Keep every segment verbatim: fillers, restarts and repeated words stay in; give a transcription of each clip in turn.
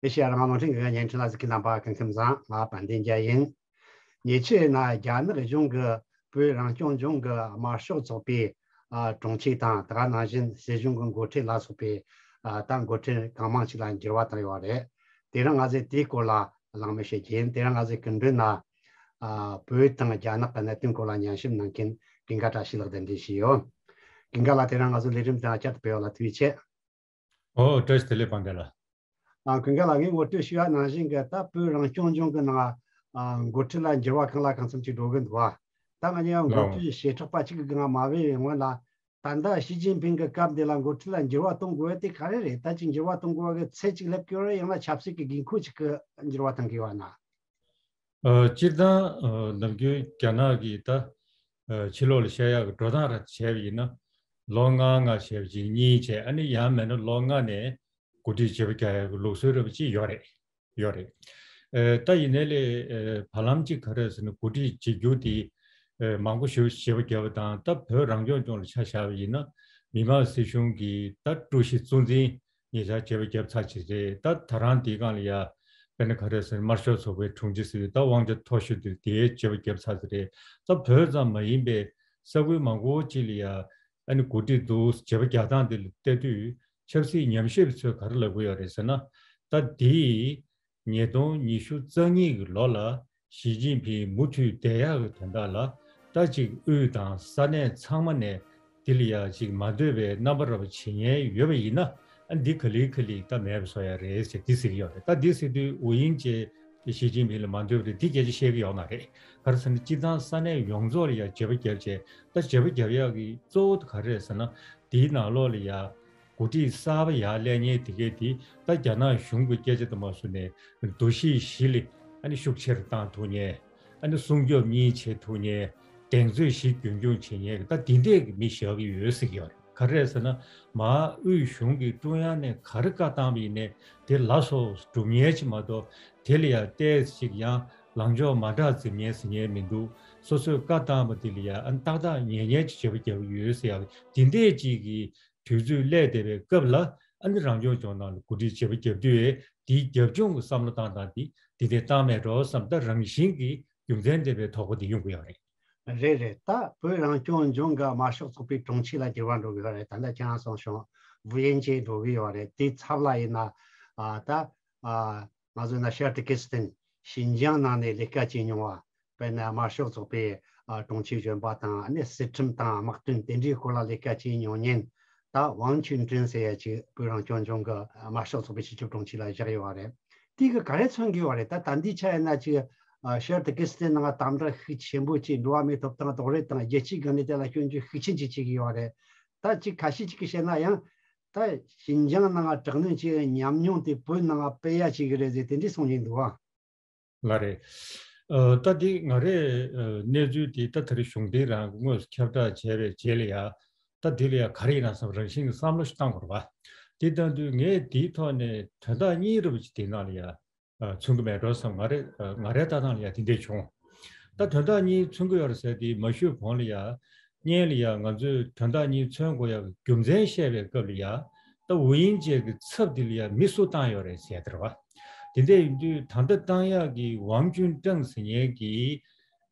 ཨེ་ཤེ་ཡ་རང་དབང་རླུང་འཕྲིན་ཁང་གི་བརྙན་འཕྲིན་ལ་གཟིགས་མཁན་རྣམ་པ་སྐུ་ཁམས་བཟང་། ང་དཔལ་ལྡན་རྒྱལ་ཡིན། ཉེ་ཆར་ན་རྒྱ་ནག་གཞུང་གིས་བོད་རང་སྐྱོང་ལྗོངས་ཀྱི་དམར་ཤོག་ཚོགས་པའི་ཨ་དྲུང་ཆེ་དང་། དེ་ག་ནང་བཞིན་སྲིད་གཞུང་གི་འགོ་ཁྲིད་ལ་སོགས་པའི་ཨ་ད་འགོ་ཁྲིད་གང་མང་ཞིག་ལ་འགྱུར་བ་བཏང་ཡོད་རེད། དེ་རིང་ང་ཚོས་དེའི་སྐོར་ལ་གླེང་མོལ་བྱེད་ཀྱི་ཡིན། དེ་རིང་ང་ཚོའི་སྐུ་མགྲོན་ན་ཨ་བོད་དང་རྒྱ་ནག་གི་གནད་དོན་སྐོར་ལ་ཉམས་ཞིབ་གནང་མཁན་ཀུན་དགའ་བཀྲ་ཤིས་ལགས་གདན་འདྲེན་ཞུས་ཡོད། ཀུན་དགའ་ལགས། དེ་རིང་ང་ཚོའི་ལས་རིམ་དང་བསྐྱར་དུ་ཕེབས་པ་ལ་ཐུགས་རྗེ་ཆེ། ཨོ། བཀྲ་ཤིས་བདེ་ལེགས། དཔལ་ལྡན་ལགས། ཨ་ཀུན་དགའ་ལགས། ངས་ངོ་སྤྲོད་ཞུས་པ་ནང་བཞིན་གྱི་ད་བོད་རང་སྐྱོང་ལྗོངས་ཀྱི་ནང་ཨ་འགོ་ཁྲིད་ལ་འགྱུར་བ་གང་ལ་གང་འཚམ་ཅིག་འགྲོ་གི་འདུག་བ། ད་ང་གཉིས་འགོ་ཁྲིད་བྱེ་བྲག་པ་གཅིག་གི་སྒང་མ་བས་པའི་སྔོན་ལ། ད་ལྟ་ཞི་ཅིན་ཕིང་གི་སྐབས་འདི་ལ་འགོ་ཁྲིད་ལ་འགྱུར་བ་གཏོང་དགོས་པ་དེ་ག་རེ་རེད། ད་ཅིག་འགྱུར་བ་གཏོང་དགོས་པ་གི་ཚད་ཅིག་སླེབས་ཀྱི་ཡོད་རེད། ཡང་ན་ཆབ་སྲིད་ཀྱི་དགོས་མཁོ་ཅིག་གི་འགྱུར་བ་གཏོང་གི་ཡོད་ན། ཨ་སྤྱིར་བཏང་ཨ་ནམ་རྒྱུན་རྒྱ་ནག་གིས་ད་ཨ་ཕྱི་ལོགས་ལ་བཤད་ཡག་གི་འགྲོ་སྟངས་ར་བྱས་པ་ཡིན་ན། ལོ་ལྔ་ལྔ་བྱས་པ་ཅིག་གཉིས་བྱས། ཨ་ནི་ཡང་མིན་ན་ལོ་ལྔ་ནས་འགོ་ཁྲིད་བརྗེ་པོ་རྒྱག་ཡག་གི་ལུགས་སྲོལ་ར་བ་ཅིག་ཡོད་རེད། ཡོད་རེད། ཨ་ད་ཡིན་ནའི་ལས་ཨ་བར་ལམ་ཅིག་ག་རེ་ཟེར་ན། འགོ་ཁྲིད་བརྗེ་རྒྱུ་དེ་ཨ་མང་པོ་ཞིག་བརྗེ་པོ་བརྒྱབ་པ་དང་། ད་བོད་རང་སྐྱོང་ལྗོངས་ལ་ཆ་བཞག་པ་ཡིན་ན། མི་དམངས་སྲིད་གཞུང་གི་ད་ཀྲུའུ་ཞི་གཙོ་འཛིན་ཉེ་ཆར་བརྗེ་པོ་བརྒྱབ་ཚར་ཅིག་རེད། ད་ད་རང་དེའི་སྒང་ལ་ཡ་དཔེར་ན་ག་རེ་ཟེར་ན། དམར་ཤོག་ཚོགས་པའི་དྲུང་ཆེ་ཟེར་བའི་ད་དབང་ཆ་མཐོ་ཤོས་དེ་དེའི་བརྗེ་པོ་བརྒྱབ་ཚར་ཅིག་རེད། ད་བོད་ཙམ་མ་ཡིན་པའི་ས་ཁུལ་མང་པོ་ཅིག་ལ་ཡ་ཨ་ནི་འགོ་ཁྲིད་འདུག་བརྗེ་པོ་རྒྱག་སྟངས་དེ་ལ་བལྟས་དུས། ཆབ་སྲིད་ཉམས་ཞིབ་པ་ཚོས་ག་རེ་ལབ་ཀྱི་ཡོད་རེད་ཟེར་ན། ད་འདི་ཉིས་སྟོང་ཉི་ཤུ་རྩ་གཉིས་ཀྱི་ལོ་ལ་ཞི་ཅིན་ཕིང་མུ་མཐུད་བསྡད་ཡག་གི་དོན་དག་ལ། ད་ཅིག་དབུས་དང་ས་གནས་ཚང་མ་ནས་འདི་ལ་ཡ་ཅིག་མ་འདོད་པའི་རྣམ་པ་ར་བ་བྱེད་མཁན་ཡོད་པ་ཡིན་ན། ཨ་འདི་ག་ལེ་ག་ལེ་ད་མེད་པ་བཟོ་ཡ་རེད་ཟེར་འདི་ཟེར་གྱི་ཡོད་རེད། ད་འདི་ཟེར་དུས་ཝུ་དབྱིང་ཅེས་ཞི་ཅིན་ཕིང་ལ་མ་འདོད་པ་རེད། འདི་སྐད་ཆ་བཤད་ཀྱི་ཡོད་མ་རེད། ག་རེ་ཟེར་ན། སྤྱིར་བཏང་ས་གནས་ཡོངས་རྫོགས་ལ་ཡ་བརྗེ་པོ་བརྒྱབ་བྱས། ད་བརྗེ་པོ་བརྒྱབ་ཡག་གི་གཙོ་བོ་དེ་ག་རེ་རེད་ཟེར་ན། དེའི་ནང་ལོགས་ལ་ཡ་འགོ་ཁྲིད་གསར་པ་ཡར་སླེབས་མཁན་དེ་གས་དེ་ད་རྒྱ་ནག་གཞུང་གི་སྐད་ཆ་དུ་མ་བཟུང་ནས་འདུ་ཤེས་བཞི་ལ་ཨ་ནི་ཤུགས་ཆེར་བཏང་ཐུབ་མཁན། ཨ་ནི་སྲུང་སྐྱོབ་གཉིས་བྱེད་ཐུབ་མཁན། གདེང་ཚོད་བཞི་རྒྱུན་འཁྱོངས་བྱེད་མཁན་གྱི་ད་དེ་འདྲས་ཀྱི་མི་བཞག་གི་ཡོད་ཟེར་གྱི་ཡོད་རེད། ག་རེ་རེད་ཟེར་ན། མར་དབུས་གཞུང་གིས་ཀྲུང་དབྱང་ནས་ག་རེ་བཀའ་བཏང་བ་ཡིན་ནའི་དེ་ལ་སོགས་སྒྲུབ་མཁན་ཅིག་མ་གཏོགས། དེ་ལ་ཡང་ཏོག་ཙམ་ཅིག་ཡང་ལངས་ཕྱོགས་མ་འདྲ་འཛིན་མཁན་ཟེར་མཁན་མི་འདུག་སོ་སོས་བཀའ་བཏང་བ་དེ་ལ་ཡང་ཨ་ནི་ཏག་ཏག་ཉན་མཁན་ཅིག་བྱེད་པ་རྒྱག་གི་ཡོད་ཟེར་ཡག་དེ་འདྲས་ཅིག་གི་དུས་ཚོད་སླེབས་བསྡད་པའི་སྐབས་ལ། ཨ་ནི་རང་སྐྱོང་ལྗོངས་ནང་ལ་འགོ་ཁྲིད་བརྗེ་པོ་བརྒྱབ་དུས། དེའི་རྒྱབ་ལྗོངས་ཀྱི་བསམ་བློ་བཏང་སྟངས་དེ་དེ་འདྲས་བཏང་མེད་འགྲོ་བསམ། ད་རང་བཞིན་གྱིས་རྒྱུ་མཚན་ལྡན་པའི་དོགས་པ་དེ་ཡོང་གི་ཡོད་རེད། རེད་རེད། ད་བོད་རང་སྐྱོང་ལྗོངས་ཀྱི་དམར་ཤོག་ཚོགས་པའི་དྲུང་ཆེ་ལ་འགྱུར་བ་འགྲོ་གི་ཡོད་རེད། ད་ལྟ་ཁྱེད་རང་གསུངས་བྱུང་། ཝུ་དབྱིང་ཅེ་འགྲོ་གི་ཡོད་རེད། དེའི་ཚབ་ལ་ཡིན་ན་ཨ་ད་ཨ་ང་ཚོ་ན་ཤར་ཏུར་ཀི་སི་ཐན་ཞིན་ཅང་ནང་ནས་ལས་ཀ་བྱེད་མྱོང་བ། དཔེར་ན་དམར་ཤོག་ཚོགས་པའི་ཨ་དྲུང་ཆེ་གཞོན་པ་དང་། ཨ་ནི་སྲིད་ཁྲིམས་དང་དམག་དོན་དེ་འདྲའི་སྐོར་ལ་ལས་ཀ་བྱེད་མྱོང་མཁན། ད་ཝང་ཅུན་ཀྲིན་ཟེར་ཡ་ཅིག་བོད་རང་སྐྱོང་ལྗོངས་ཀྱི་དམར་ཤོག་ཚོགས་པའི་སྤྱི་ཁྱབ་དྲུང་ཆེ་ལ་བཞག་ཡོད་པ་རེད། དེ་གི་ག་རེ་མཚོན་གྱི་ཡོད་རེད། ད་ད་འདི་ཆ་ཡིན་ན་ཅིག་ཨ་ཤར་ཏུར་ཀི་སི་ཐན་ནང་དམ་དྲག་ཤུགས་ཆེན་པོ་ཅིག་འགྲོ་བ་མིའི་ཐོབ་ཐང་རྡོག་རོལ་དང་རྒྱལ་སྤྱིའི་སྒང་ནས་དེ་ལ་སྐྱོན་བརྗོད་ཤུགས་ཆེན་ཅིག་བྱེད་ཀྱི་ཡོད་རེད། ད་ཅིག་ཁ་ཤས་ཅིག་གིས་བཤད་ན་ཡང་། ད་ཞིན་ཅང་ནང་དྲག་གནོན་བྱས་པའི་ཉམས་མྱོང་དེ་བོད་ནང་སྤེལ་ཡ་བྱེད་ཀྱི་རེད་ཟེར་དེ་འདྲས་གསུང་གིན་འདུག་ཨ། ལགས་རེད། ཨ་ད་འདི་ང་རའི་ཨ་གནས་ཚུལ་དེ་ད་ད་རེས་གཞུང་འབྲེལ་རང་གིས་དངོས་སུ་ཁྱབ་བསྒྲགས་བྱས་པའི་རྗེས་ལ་ཡ། ད་འདི་ལ་ཡ་ག་རེ་ཡིན་ན་བསམ། རང་བཞིན་གྱི་བསམ་བློ་ཞིག་བཏང་དགོས་རེད་པ། དེ་ལྟ་དུས་ངས་འདིའི་ཐོག་ནས་དོན་དག་གཉིས་རེ་བ་ཅིག་དེའི་ནང་ལ་ཡ་ཨ་མཚོན་གྱི་མེད་འགྲོ་བསམ། ང་རེ་ཨ་ང་རའི་ལྟ་སྟངས་ལ་ཡ་དེ་འདྲས་བྱུང་། ད་དོན་དག་གཉིས་མཚོན་གྱི་ཡོད་རེད་ཟེར་དེ་མ་ཞུས་གོང་ལ་ཡ། སྔོན་ལ་ཡ་ང་ཚོས་དོན་དག་གཉིས་མཚོན་དགོས་ཡག་གི་རྒྱུ་མཚན་བཤད་པའི་སྐབས་ལ་ཡ། ད་ཝུ་དབྱིང་ཅེ་གི་ཚབ་དེ་ལ་ཡ་མི་སུ་བཏང་ཡོད་རེད་ཟེར་དེ་རེད་པ། དེ་འདྲ་ཡིན་དུས་ད་ལྟ་བཏང་ཡག་གི་ཝང་ཅུན་ཀྲེང་ཟེར་མཁན་གྱི་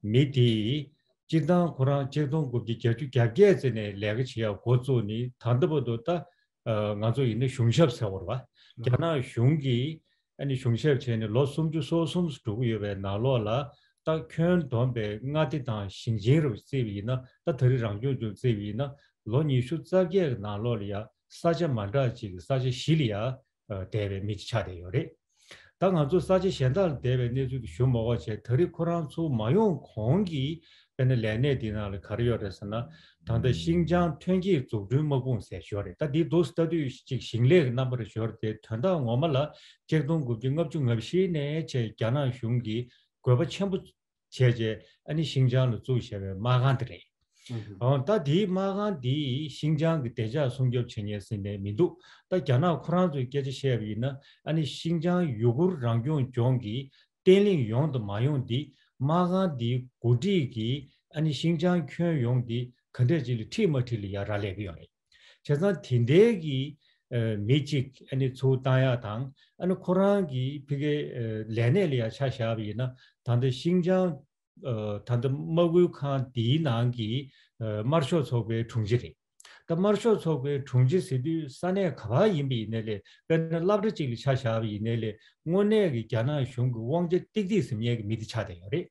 མི་དེ། སྤྱིར་བཏང་ཁོ་རང་ཆིག་སྟོང་དགུ་བརྒྱ་བརྒྱད་ཅུ་གྱ་བརྒྱད་ཙམ་ནས་ལས་ཀ་བྱེད་ཡག་འགོ་བཙུགས་ནས། ད་ལྟ་བར་དུ་ད་ཨ་ང་ཚོ་ཡིན་ན་གཞུང་ཞབས་ཟེར་བ་རེད་པ། རྒྱ་ནག་གཞུང་གིས་ཨ་ནི་གཞུང་ཞབས་བྱས་ནས་ལོ་སུམ་ཅུ་སོ་གསུམ་འགྲོ་གི་ཡོད་པའི་ནང་ལོགས་ལ། ད་ཁྱོན་བསྡོམས་པའི་མངའ་སྡེ་དང་ཞིང་ཆེན་རུ་བརྩིས་པ་ཡིན་ན། ད་ད་རེས་རང་སྐྱོང་ལྗོངས་བརྩིས་པ་ཡིན་ན། ལོ་ཉི་ཤུ་རྩ་བརྒྱད་ཀྱི་ནང་ལོགས་ལ་ཡ་ས་ཆ་མ་འདྲ་ཅིག་གི་ས་ཆ་བཞི་ལ་ཡ་ཨ་བསྡད་པའི་མི་ཅིག་ཆགས་བསྡད་ཡོད་རེད། ད་ང་ཚོ་ས་ཆ་གཞན་དག་ལ་བསྡད་པའི་གནས་ཚུལ་དེ་ཞུ་མ་དགོས་བྱས། ད་རེས་ཁོ་རང་ཚོ་མ་ཡོང་གོང་གི་དཔེར་ན་ལས་གནས་འདི་ནང་ལ་ག་རེ་ཡོད་རེད་ཟེར་ན། ད་ལྟ་ཤིན་ཅང་ཐོན་སྐྱེད་འཛུགས་སྐྲུན་དམག་དཔུང་ཟེར་ཡོད་རེད། ད་འདི་འདུག་སེ་ལྟ་དུས་ཅིག་ཞིང་ལས་ཀྱི་རྣམ་པ་རེ་ཡོད་རེད་དེ། དོན་དག་ངོ་མ་ལ་ཆིག་སྟོང་དགུ་བརྒྱ་ལྔ་བཅུ་ང་བཞི་ནས་བྱས་རྒྱ་ནག་གཞུང་གིས་དགོས་པ་ཆེན་པོ་བྱས་རྗེས་ཨ་ནི་ཤིན་ཅང་ལ་བཙུགས་བཞག་པའི་མ་རྐང་དེ་རེད། ཨང་། ད་དེའི་མ་རྐང་འདིས་ཤིན་ཅང་གི་བདེ་འཇགས་སྲུང་སྐྱོབ་བྱེད་མཁན་ཟེར་ནས་མི་འདུག་ད་རྒྱ་ནག་ཁོ་རང་ཚོའི་སྐད་ཆ་བཤད་པ་ཡིན་ན། ཨ་ནི་ཤིན་ཅང་ཡུ་གུར་རང་སྐྱོང་ལྗོངས་ཀྱི་བརྟན་ལྷིང་ཡོང་དང་མ་ཡོང་འདི་མ་རྐང་འདིའི་འགོ་ཁྲིད་ཀྱིས་ཨ་ནི་ཤིན་ཅང་ཁྱོན་ཡོངས་འདི་ག་འདྲས་ཅིག་ལ་ཁྲིད་མ་ཁྲིད་ལ་ཡ་རག་ལས་ཀྱི་ཡོད་རེད། བྱས་ཙང་དེ་འདྲའི་གི་ ཨ་མི་གཅིག་ཨ་ནི་ཚུར་བཏང་ཡག་དང་ཨ་ནི་ཁོ་རང་གི་ཕ་གིའི་ཨ་ལས་གནས་ལ་ཡང་ཆ་བཞག་པ་ཡིན་ན་ད་ལྟ་ཤིང་ཅང་ཨ་ད་ལྟ་དམག་ཁུལ་ཁང་འདིའི་ནང་གི་ཨ་དམར་ཤོག་ཚོགས་པའི་དྲུང་ཆེ་རེད། ད་དམར་ཤོག་ཚོགས་པའི་དྲུང་ཆེ་ཟེར་དུས་ས་གནས་ག་པར་ཡིན་པ་ཡིན་ནའི་ལས། དཔེར་ན་སློབ་གྲྭ་གཅིག་ལ་ཆ་བཞག་པ་ཡིན་ནའི་ལས། དངོས་གནས་ཀྱི་རྒྱ་ནག་གཞུང་གི་དབང་ཆ་ཏིག་ཏིག་ཟིན་མཁན་གྱི་མི་དེ་ཆགས་བསྡད་ཡོད་རེད།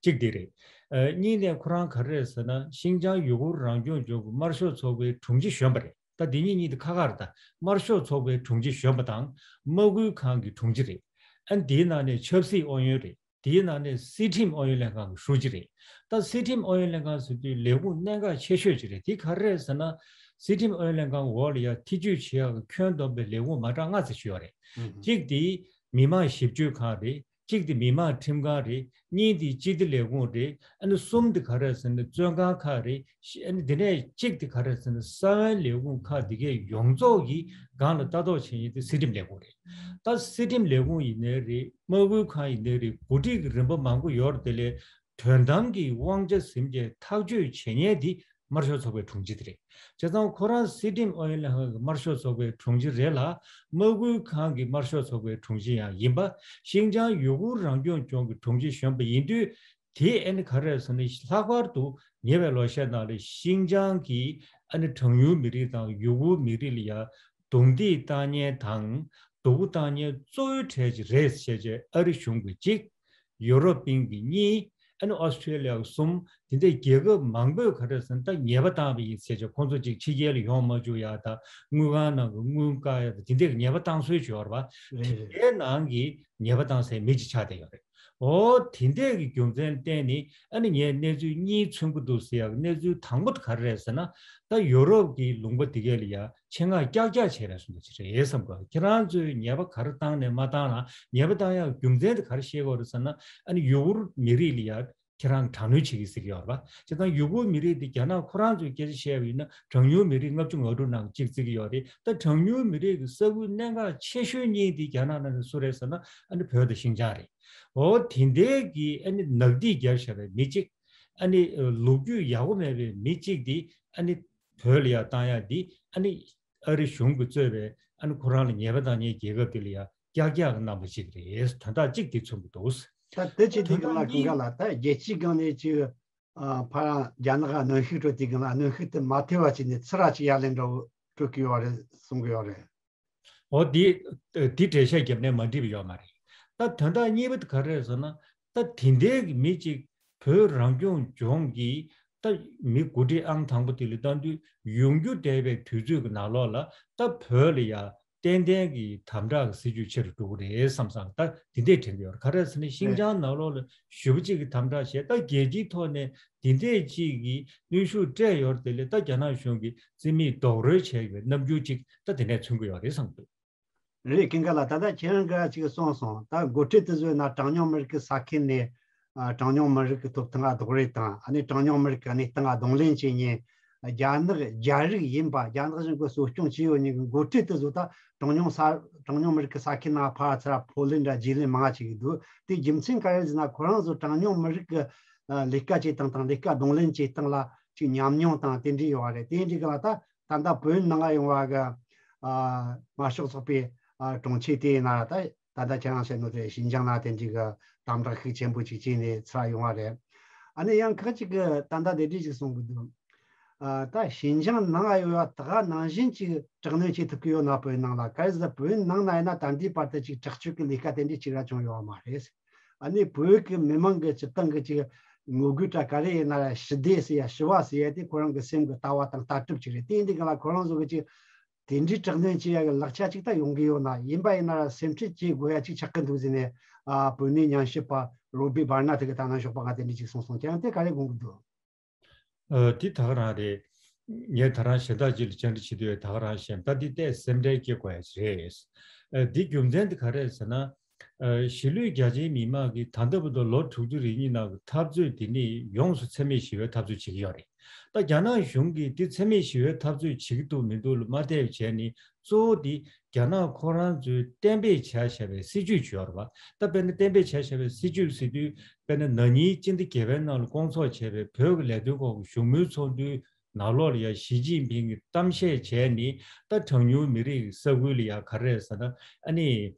གཅིག་དེ་རེད། ཨ་གཉིས་ནས་ཁོ་རང་ག་རེ་རེད་ཟེར་ན་ཤིང་ཅང་ཡུ་གུར་རང་སྐྱོང་ལྗོངས་ཀྱི་དམར་ཤོག་ཚོགས་པའི་དྲུང་ཆེ་གཞོན་པ་རེད། ད་འདི་གཉིས་གཉིས་དེ་ཁ་ཁ་རེད། ད་དམར་ཤོག་ཚོགས་པའི་དྲུང་ཆེ་གཞོན་པ་དང་དམག་ཁུལ་ཁང་གི་དྲུང་ཆེ་རེད། ཨ་ནི་དེའི་ནང་ནས་ཆབ་སྲིད་ཨུ་ཡོན་རེད། དེའི་ནང་ནས་སྲིད་ཁྲིམས་ཨུ་ཡོན་ལྷན་ཁང་གི་ཧྲུའུ་ཅི་རེད། ད་སྲིད་ཁྲིམས་ཨུ་ཡོན་ལྷན་ཁང་ཟེར་དུས་ལས་ཁུངས་གནད་འགག་ཆེ་ཤོས་ཅིག་རེད། དེ་ག་རེ་རེད་ཟེར་ན། སྲིད་ཁྲིམས་ཨུ་ཡོན་ལྷན་ཁང་འོག་ལ་ཡང་ཐེ་ཇུས་བྱེད་ཡག་གི་ཁྱོན་བསྡོམས་པའི་ལས་ཁུངས་མ་གྲངས་ལྔ་ཙམ་ཞིག་ཡོད་རེད། ཨུ་ཧུམ། གཅིག་དེ་མི་མང་ཞིབ་དཔྱོད་ཁང་རེད། གཅིག་དེ་མི་མང་ཁྲིམས་ཁང་རེད། གཉིས་དེ་སྤྱི་བདེ་ལས་ཁུངས་རེད། ཨ་ནི་གསུམ་དེ་ག་རེ་རེད་ཟེར་ན་བཙོན་ཁང་ཁག་རེད། ཨ་ནི་དེ་ནས་གཅིག་དེ་ག་རེ་ཟེར་ན་ས་བོན་ལས་ཁུངས་ཁག་འདི་གས་ཡོངས་རྫོགས་ཀྱི་སྒང་ལ་ལྟ་རྟོག་བྱེད་མཁན་དེ་སྲིད་ཁྲིམས་ལས་ཁུངས་རེད། ད་སྲིད་ཁྲིམས་ལས་ཁུངས་ཡིན་ནའི་རེད། དམག་ཁུལ་ཁང་ཡིན་ནའི་རེད། འགོ་ཁྲིད་ཀྱི་རིམ་པ་མང་པོ་ཡོད་རེད། དེ་ལས་དོན་དམ་གྱི་དབང་ཆ་ཟིན་བྱས་ཐག་གཅོད་བྱེད་མཁན་དེ་དམར་ཤོག་ཚོགས་པའི་དྲུང་ཆེ་དེ་རེད། བྱས་ཙང་ཁོ་རང་སྲིད་ཁྲིམས་ཨུ་ཡོན་ལྷན་ཁང་གི་དམར་ཤོག་ཚོགས་པའི་དྲུང་ཆེ་རེད་ལ། དམག་ཁུལ་ཁང་གི་དམར་ཤོག་ཚོགས་པའི་དྲུང་ཆེ་ཡང་ཡིན་པ། ཤིང་ཅང་ཡུ་གུར་རང་སྐྱོང་ལྗོངས་ཀྱི་དྲུང་ཆེ་གཞོན་པ་ཡིན་དུས། དེ་ཨ་ནི་ག་རེ་རེད་ཟེར་ན་ལྷག་པར་དུ་ཉེ་བའི་ལོ་ཤས་ནང་ལ་ཤིང་ཅང་གི་ཨ་ནི་གྲངས་ཉུང་མི་རིགས་དང་ཡུ་གུར་མི་རིགས་ལ་ཡང་རྡུང་རྡེག་བཏང་མཁན་དང་སྡུག་པོ་བཏང་མཁན་གཙོ་བོའི་གྲས་ཅིག་རེད་ཟེར་བྱས་ཨ་རི་གཞུང་གིས་གཅིག་ཡུ་རོབ་པིན་གྱིས་གཉིས། ཨ་ནི་ཨོ་སི་ཁྲེ་ལི་ཡ་གསུམ། དེ་འདྲའི་རྒྱལ་ཁབ་མང་པོས་ག་རེ་ཟེར་ན་ད་ཉེས་པ་བཏང་བ་ཡིན་ཟེར་བྱས་ཁོང་ཚོ་ཅིག་ཕྱི་རྒྱལ་ལ་ཡོང་མ་བཅུག་ཡ་ད་དངུལ་ཁང་ནང་གི་དངུལ་བཀག་ཡ་ད་དེ་འདྲའི་ཉེས་པ་བཏང་སྲོལ་ཅིག་ཡོད་རེད་པ། རེད་རེད། དེའི་ནང་གི་ཉེས་པ་བཏང་སའི་མི་ཅིག་ཆགས་བསྡད་ཡོད་རེད། འོ་དེ་འདྲས་ཀྱི་རྒྱུ་མཚན་བརྟེན་ནས་ཨ་ནི་ངས་གནས་ཚུལ་གཉིས་མཚོན་གྱི་འདུག་ཟེར་ཡག་གནས་ཚུལ་དང་པོ་དེ་ག་རེ་རེད་ཟེར་ན། ད་ཡོ་རོབ་ཀྱི་ལུང་པ་དེ་གས་ལ་ཡ་ཆེད་མངགས་ཀྱག་ཀྱག་བྱས་པའི་བཟོ་འདྲ་ཅིག་རེད་བསམ་གི། ཁྱེད་རང་ཚོས་ཉེས་པ་ག་རེ་བཏང་ནས་མ་བཏང་ན་ཉེས་པ་བཏང་ཡག་རྒྱུ་མཚན་དེ་ག་རེ་ཤེས་དགོས་རེད་ཟེར་ན། ཨ་ནི་ཡུ་གུར་མི་རིགས་ལ་ཡ་ཁྱེད་རང་དྲག་གནོན་བྱེད་ཀྱི་ཟེར་གྱི་ཡོད་རེད་པ། བྱས་ཙང་ཡུ་གུར་མི་རིགས་འདི་རྒྱ་ནག་ཁོ་རང་ཚོའི་སྐད་ཆ་བཤད་པ་ཡིན་ན་གྲངས་ཉུང་མི་རིགས་ལྔ་བཅུ་ང་དྲུག་ནང་གཅིག་བརྩི་གི་ཡོད་རེད། ད་གྲངས་ཉུང་མི་རིགས་ཀྱི་ས་ཁུལ་གནད་འགག་ཆེ་ཤོས་གཉིས་འདི་རྒྱ་ནག་ནང་ནས་སུ་རེད་ཟེར་ན་ཨ་ནི་བོད་དང་ཤིང་ཅང་རེད། འོ་དེ་འདྲའི་གི་ཨ་ནི་ནག་ཐིག་བརྒྱབ་བཞག་པའི་མི་གཅིག་ཨ་ནི་ལོ་རྒྱུས་ཡག་པོ་མེད་པའི་མི་གཅིག་འདི་ཨ་ནི་བོད་ལ་ཡར་བཏང་ཡག་འདི་ཨ་ནི་ཨ་རི་གཞུང་གིས་གཙོས་པའི་ཨ་ནི་ཁོ་རང་ལ་ཉེས་པ་བཏང་མཁན་རྒྱལ་ཁབ་དེ་ལ་ཡང་ཀྱག་ཀྱག་གི་རྣམ་པ་ཅིག་རེད། དོན་དག་གཅིག་དེ་མཚོན་གྱི་འདུག་ད་དེ་ཅི་དེ་དོན་གི་དག་ལ་གང་ག་གཉིས། ལ་ད་རྒྱལ་སྤྱིའི་སྒང་ནས་ཅིག་ཨ་ཕར་རྒྱ་ནག་གནོན་ཤུགས་སྤྲོད་དེ་གང་ལ་གནོན་ཤུགས་དེ་མ་ཐེ་བ་བྱས་ནས་ཚུར་ར་ཅིག་ཡ་ལན་འདྲ་བོ་སྤྲོད་ཀྱི་ཡོད་རེད་གསུང་གི་ཡོད་རེད། འོ་འདི་འདི་འགྲེལ་བཤད་བརྒྱབ་ནས་མ་འགྲིག་པ་ཡོད་མ་རེད། ད་དོན་དག་གཉིས་པ་དེ་ག་རེ་རེད་ཟེར་ན། ད་དེ་འདྲའི་གི་མི་གཅིག་བོད་རང་སྐྱོང་ལྗོངས་ཀྱི་ད་མི་འགོ་ཁྲིད་ཨང་དང་པོ་དེ་ལ་བཏང་དུས་ཡོང་རྒྱུ་བསྡད་པའི་དུས་ཚོད་ཀྱི་ནང་ལོགས་ལ་ད་བོད་ལ་ཡ་ཏན་ཏན་གྱི་དམ་དྲག་གི་སྲིད་ཇུས་ཆེ་རུ་འགྲོ་གི་རེད་བསམ་བསམ་ད་དེ་འདྲས་དྲན་གྱི་ཡོད་རེད། ག་རེ་ཟེར་ན་ཤིང་ཅང་ནང་ལོགས་ལ་ཞེ་པོ་ཅིག་གི་དམ་དྲག་བྱས། ད་རྒྱལ་སྤྱིའི་ཐོག་ནས་དེ་འདྲས་ཅིག་གི་གནོན་ཤུགས་སྤྲད་ཡོད་རེད། དེ་ལས་ད་རྒྱ་ནག་གཞུང་གིས་རྩིས་མེད་རྡོག་རོལ་བྱས་ཡོད་པའི་རྣམ་འགྱུར་ཅིག་ད་དེ་ནས་མཚོན་གྱི་ཡོད་རེད་བསམ་གྱི་འདུག་རེད། ཀིང་ཀ་ལགས། ད་ལྟ་ཁྱེད་རང་གིས་ཅིག་གསུངས་སོང་། ད་འགོ་ཁྲིད་དེ་ཚོས་ན་གྲངས་ཉུང་མི་རིགས་ཀྱི་ས་ཁུལ་ནས་ཨ་གྲངས་ཉུང་མི་རིགས་ཀྱི་ཐོབ་ཐང་ལ་རྡོག་རོལ་དང་ཨ་ནི་གྲངས་ཉུང་མི་རིགས་ཀྱི་གནས་སྟངས་ལ་གདོང་ལེན་བྱེད་མཁན་རྒྱ་ནག་རྒྱ་རིགས་ཡིན་པ། རྒྱ་ནག་གཞུང་གིས་གསོ་སྐྱོང་བྱས་ཡོད་མཁན་གྱི་འགོ་ཁྲིད་དེ་ཚོ་ད་གྲངས་ཉུང་ས་གྲངས་ཉུང་མི་རིགས་ཀྱི་ས་ཁུལ་ནང་ཕར་ཚུར་འཕོ་ལེན་འདྲ་རྗེས་ལེན་མང་ང་བྱེད་ཀྱི་འདུག་དེའི་རྒྱུ་མཚན་ག་རེ་ཟེར་ན་ཁོ་རང་ཚོ་གྲངས་ཉུང་མི་རིགས་ཀྱི་ཨ་ལས་ཀ་བྱེད་སྟངས་དང་ལས་ཀ་གདོང་ལེན་བྱེད་སྟངས་ལ་ཅིག་ཉམས་མྱོང་དང་དེ་འདྲ་ཡོད་པ་རེད། དེ་འདྲའི་སྒང་ལ་ད་ད་ལྟ་བོད་ནང་ང་ཡོང་བ་གི་ཨ་དམར་ཤོག་ཚོགས་པའི་ཨ་དྲུང་ཆེ་དེ་ཡིན་ན་ད་ད་ལྟ་ཁྱེད་རང་བཤད་ནོ་དེ་ཤིན་ཅང་ན་དེ་འདྲའི་གི་དམ་དྲག་ཤུགས་ཆེན་པོ་ཅིག་བྱས་ནས་ཚུར་ཡོང་བ་རེད། ཨ་ནི་ཡང་ཁག་ཅིག་གི་ད་ལྟ་དེ་འདྲའི་ཅིག་གསུང་གི་འདུག་ཨ་ད་ཤིན་ཅང་ནང་ང་ཡོད་པ་ད་ག་ནང་བཞིན་ཅིག་དྲག་གནོན་བྱེད་ཐུབ་ཀྱི་ཡོད་ན་བོད་ནང་ལ། ག་རེ་ཟེར་བོད་ནང་ན་ཡིན་ན་ད་ལྟའི་བར་དུ་ཅིག་དྲག་སྤྱོད་ཀྱི་ལས་ཀ་དེ་འདྲའི་ཅིག་ར་བྱུང་ཡོད་པ་མ་རེད། ཨ་ནི་བོད་ཀྱི་མི་མང་གི་སྤྱི་བཏང་གི་ཅིག་ངོ་རྒོལ་འདྲ་ག་རེ་ཡིན་ན་ར་ཞི་བདེ་ཟེར་ཡ་ཞི་བ་ཟེར་ཡ་དེ་ཁོ་རང་གི་སེམས་ཀྱི་ལྟ་བ་དང་ལྟ་གྲུབ་ཅིག་རེད། དེ་ཡིན་དུས་གང་ལ་ཁོ་རང་ཚོ་གི་ཅིག་དེ་འདྲའི་དྲག་གནོན་བྱེད་ཡ་གི་ལག་ཆ་ཅིག་ད་ཡོང་གི་ཡོད་ན་ཡིན་པ་ཡིན་ན་ར་སེམས་ཁྲལ་བྱེད་དགོས་ཡ་ཅིག་ཆགས་ཀྱི་འདུག་ཟེར་ནས་ཨ་བོད་གནས་ཉམས་ཞིབ་པ་རོ་བྷི་བྷར་ན་ཐི་གི་ད་ནང་ཞོགས་པ་ང་དེ་འདྲ་ཅིག་གསུངས་སོང་། ཁྱེད་རང་དེ་ག་རེ་དགོངས་ཀྱི་འདུག་ཨ་འདི་ད་ག་རང་རེད། ངས་ད་རང་གཞན་དག་ཅིག་ལ་བཅར་འདྲི་བྱེད་དུས་ད་ག་རང་བཤད། ད་འདི་ཏོག་ཙམ་སེམས་ཁྲལ་སྐྱེ་དགོས་ཡ་ཅིག་རེད། ཨ་འདི་རྒྱུ་མཚན་འདི་ག་རེད་ཟེར་ན། ཨ་གཞིས་ལུས་རྒྱ་ཆེའི་མི་མང་གིས་ད་ལྟ་བར་དུ་ལོ་དྲུག་ཅུ་རེ་གཉིས་ནང་གི་འཐབ་རྩོད་འདི་ནི་ཡོངས་སུ་འཚེ་མེད་ཞི་བའི་འཐབ་རྩོད་བྱེད་ཀྱི་ཡོད་རེད། ད་རྒྱ་ནག་གཞུང་གིས་འདི་འཚེ་མེད་ཞི་བའི་འཐབ་རྩོད་བྱེད་ཀྱི་འདུག་མི་འདུག་ལ་མ་བལྟས་པ་བྱས་ནས་གཙོ་བོ་འདི་རྒྱ་ནག་ཁོ་རང་ཚོས་གཏན་འབེབས་བྱས་བཞག་པའི་སྲིད་ཇུས་ཅིག་ཡོད་རེད་པ། ད་དཔེར་ན་གཏན་འབེབས་བྱས་བཞག་པའི་སྲིད་ཇུས་ཟེར་དུས་དཔེར་ན་ན་ནིང་སྤྱི་ཟླ་བརྒྱད་པའི་ནང་ལ་སྐོང་ཚོགས་བྱས་པའི་བོད་ཀྱི་ལས་དོན་སྐོར་གྱི་བཞུགས་མོལ་ཚོགས་འདུའི་ ནང་ལོགས་ལ་ཡ་ཞི་ཅིན་ཕིང་གིས་གཏམ་བཤད་བྱས་ནས་ད་གྲངས་ཉུང་མི་རིགས་ས་ཁུལ་ལ་ཡ་ག་རེ་ཟེར་ན་ཨ་ནི་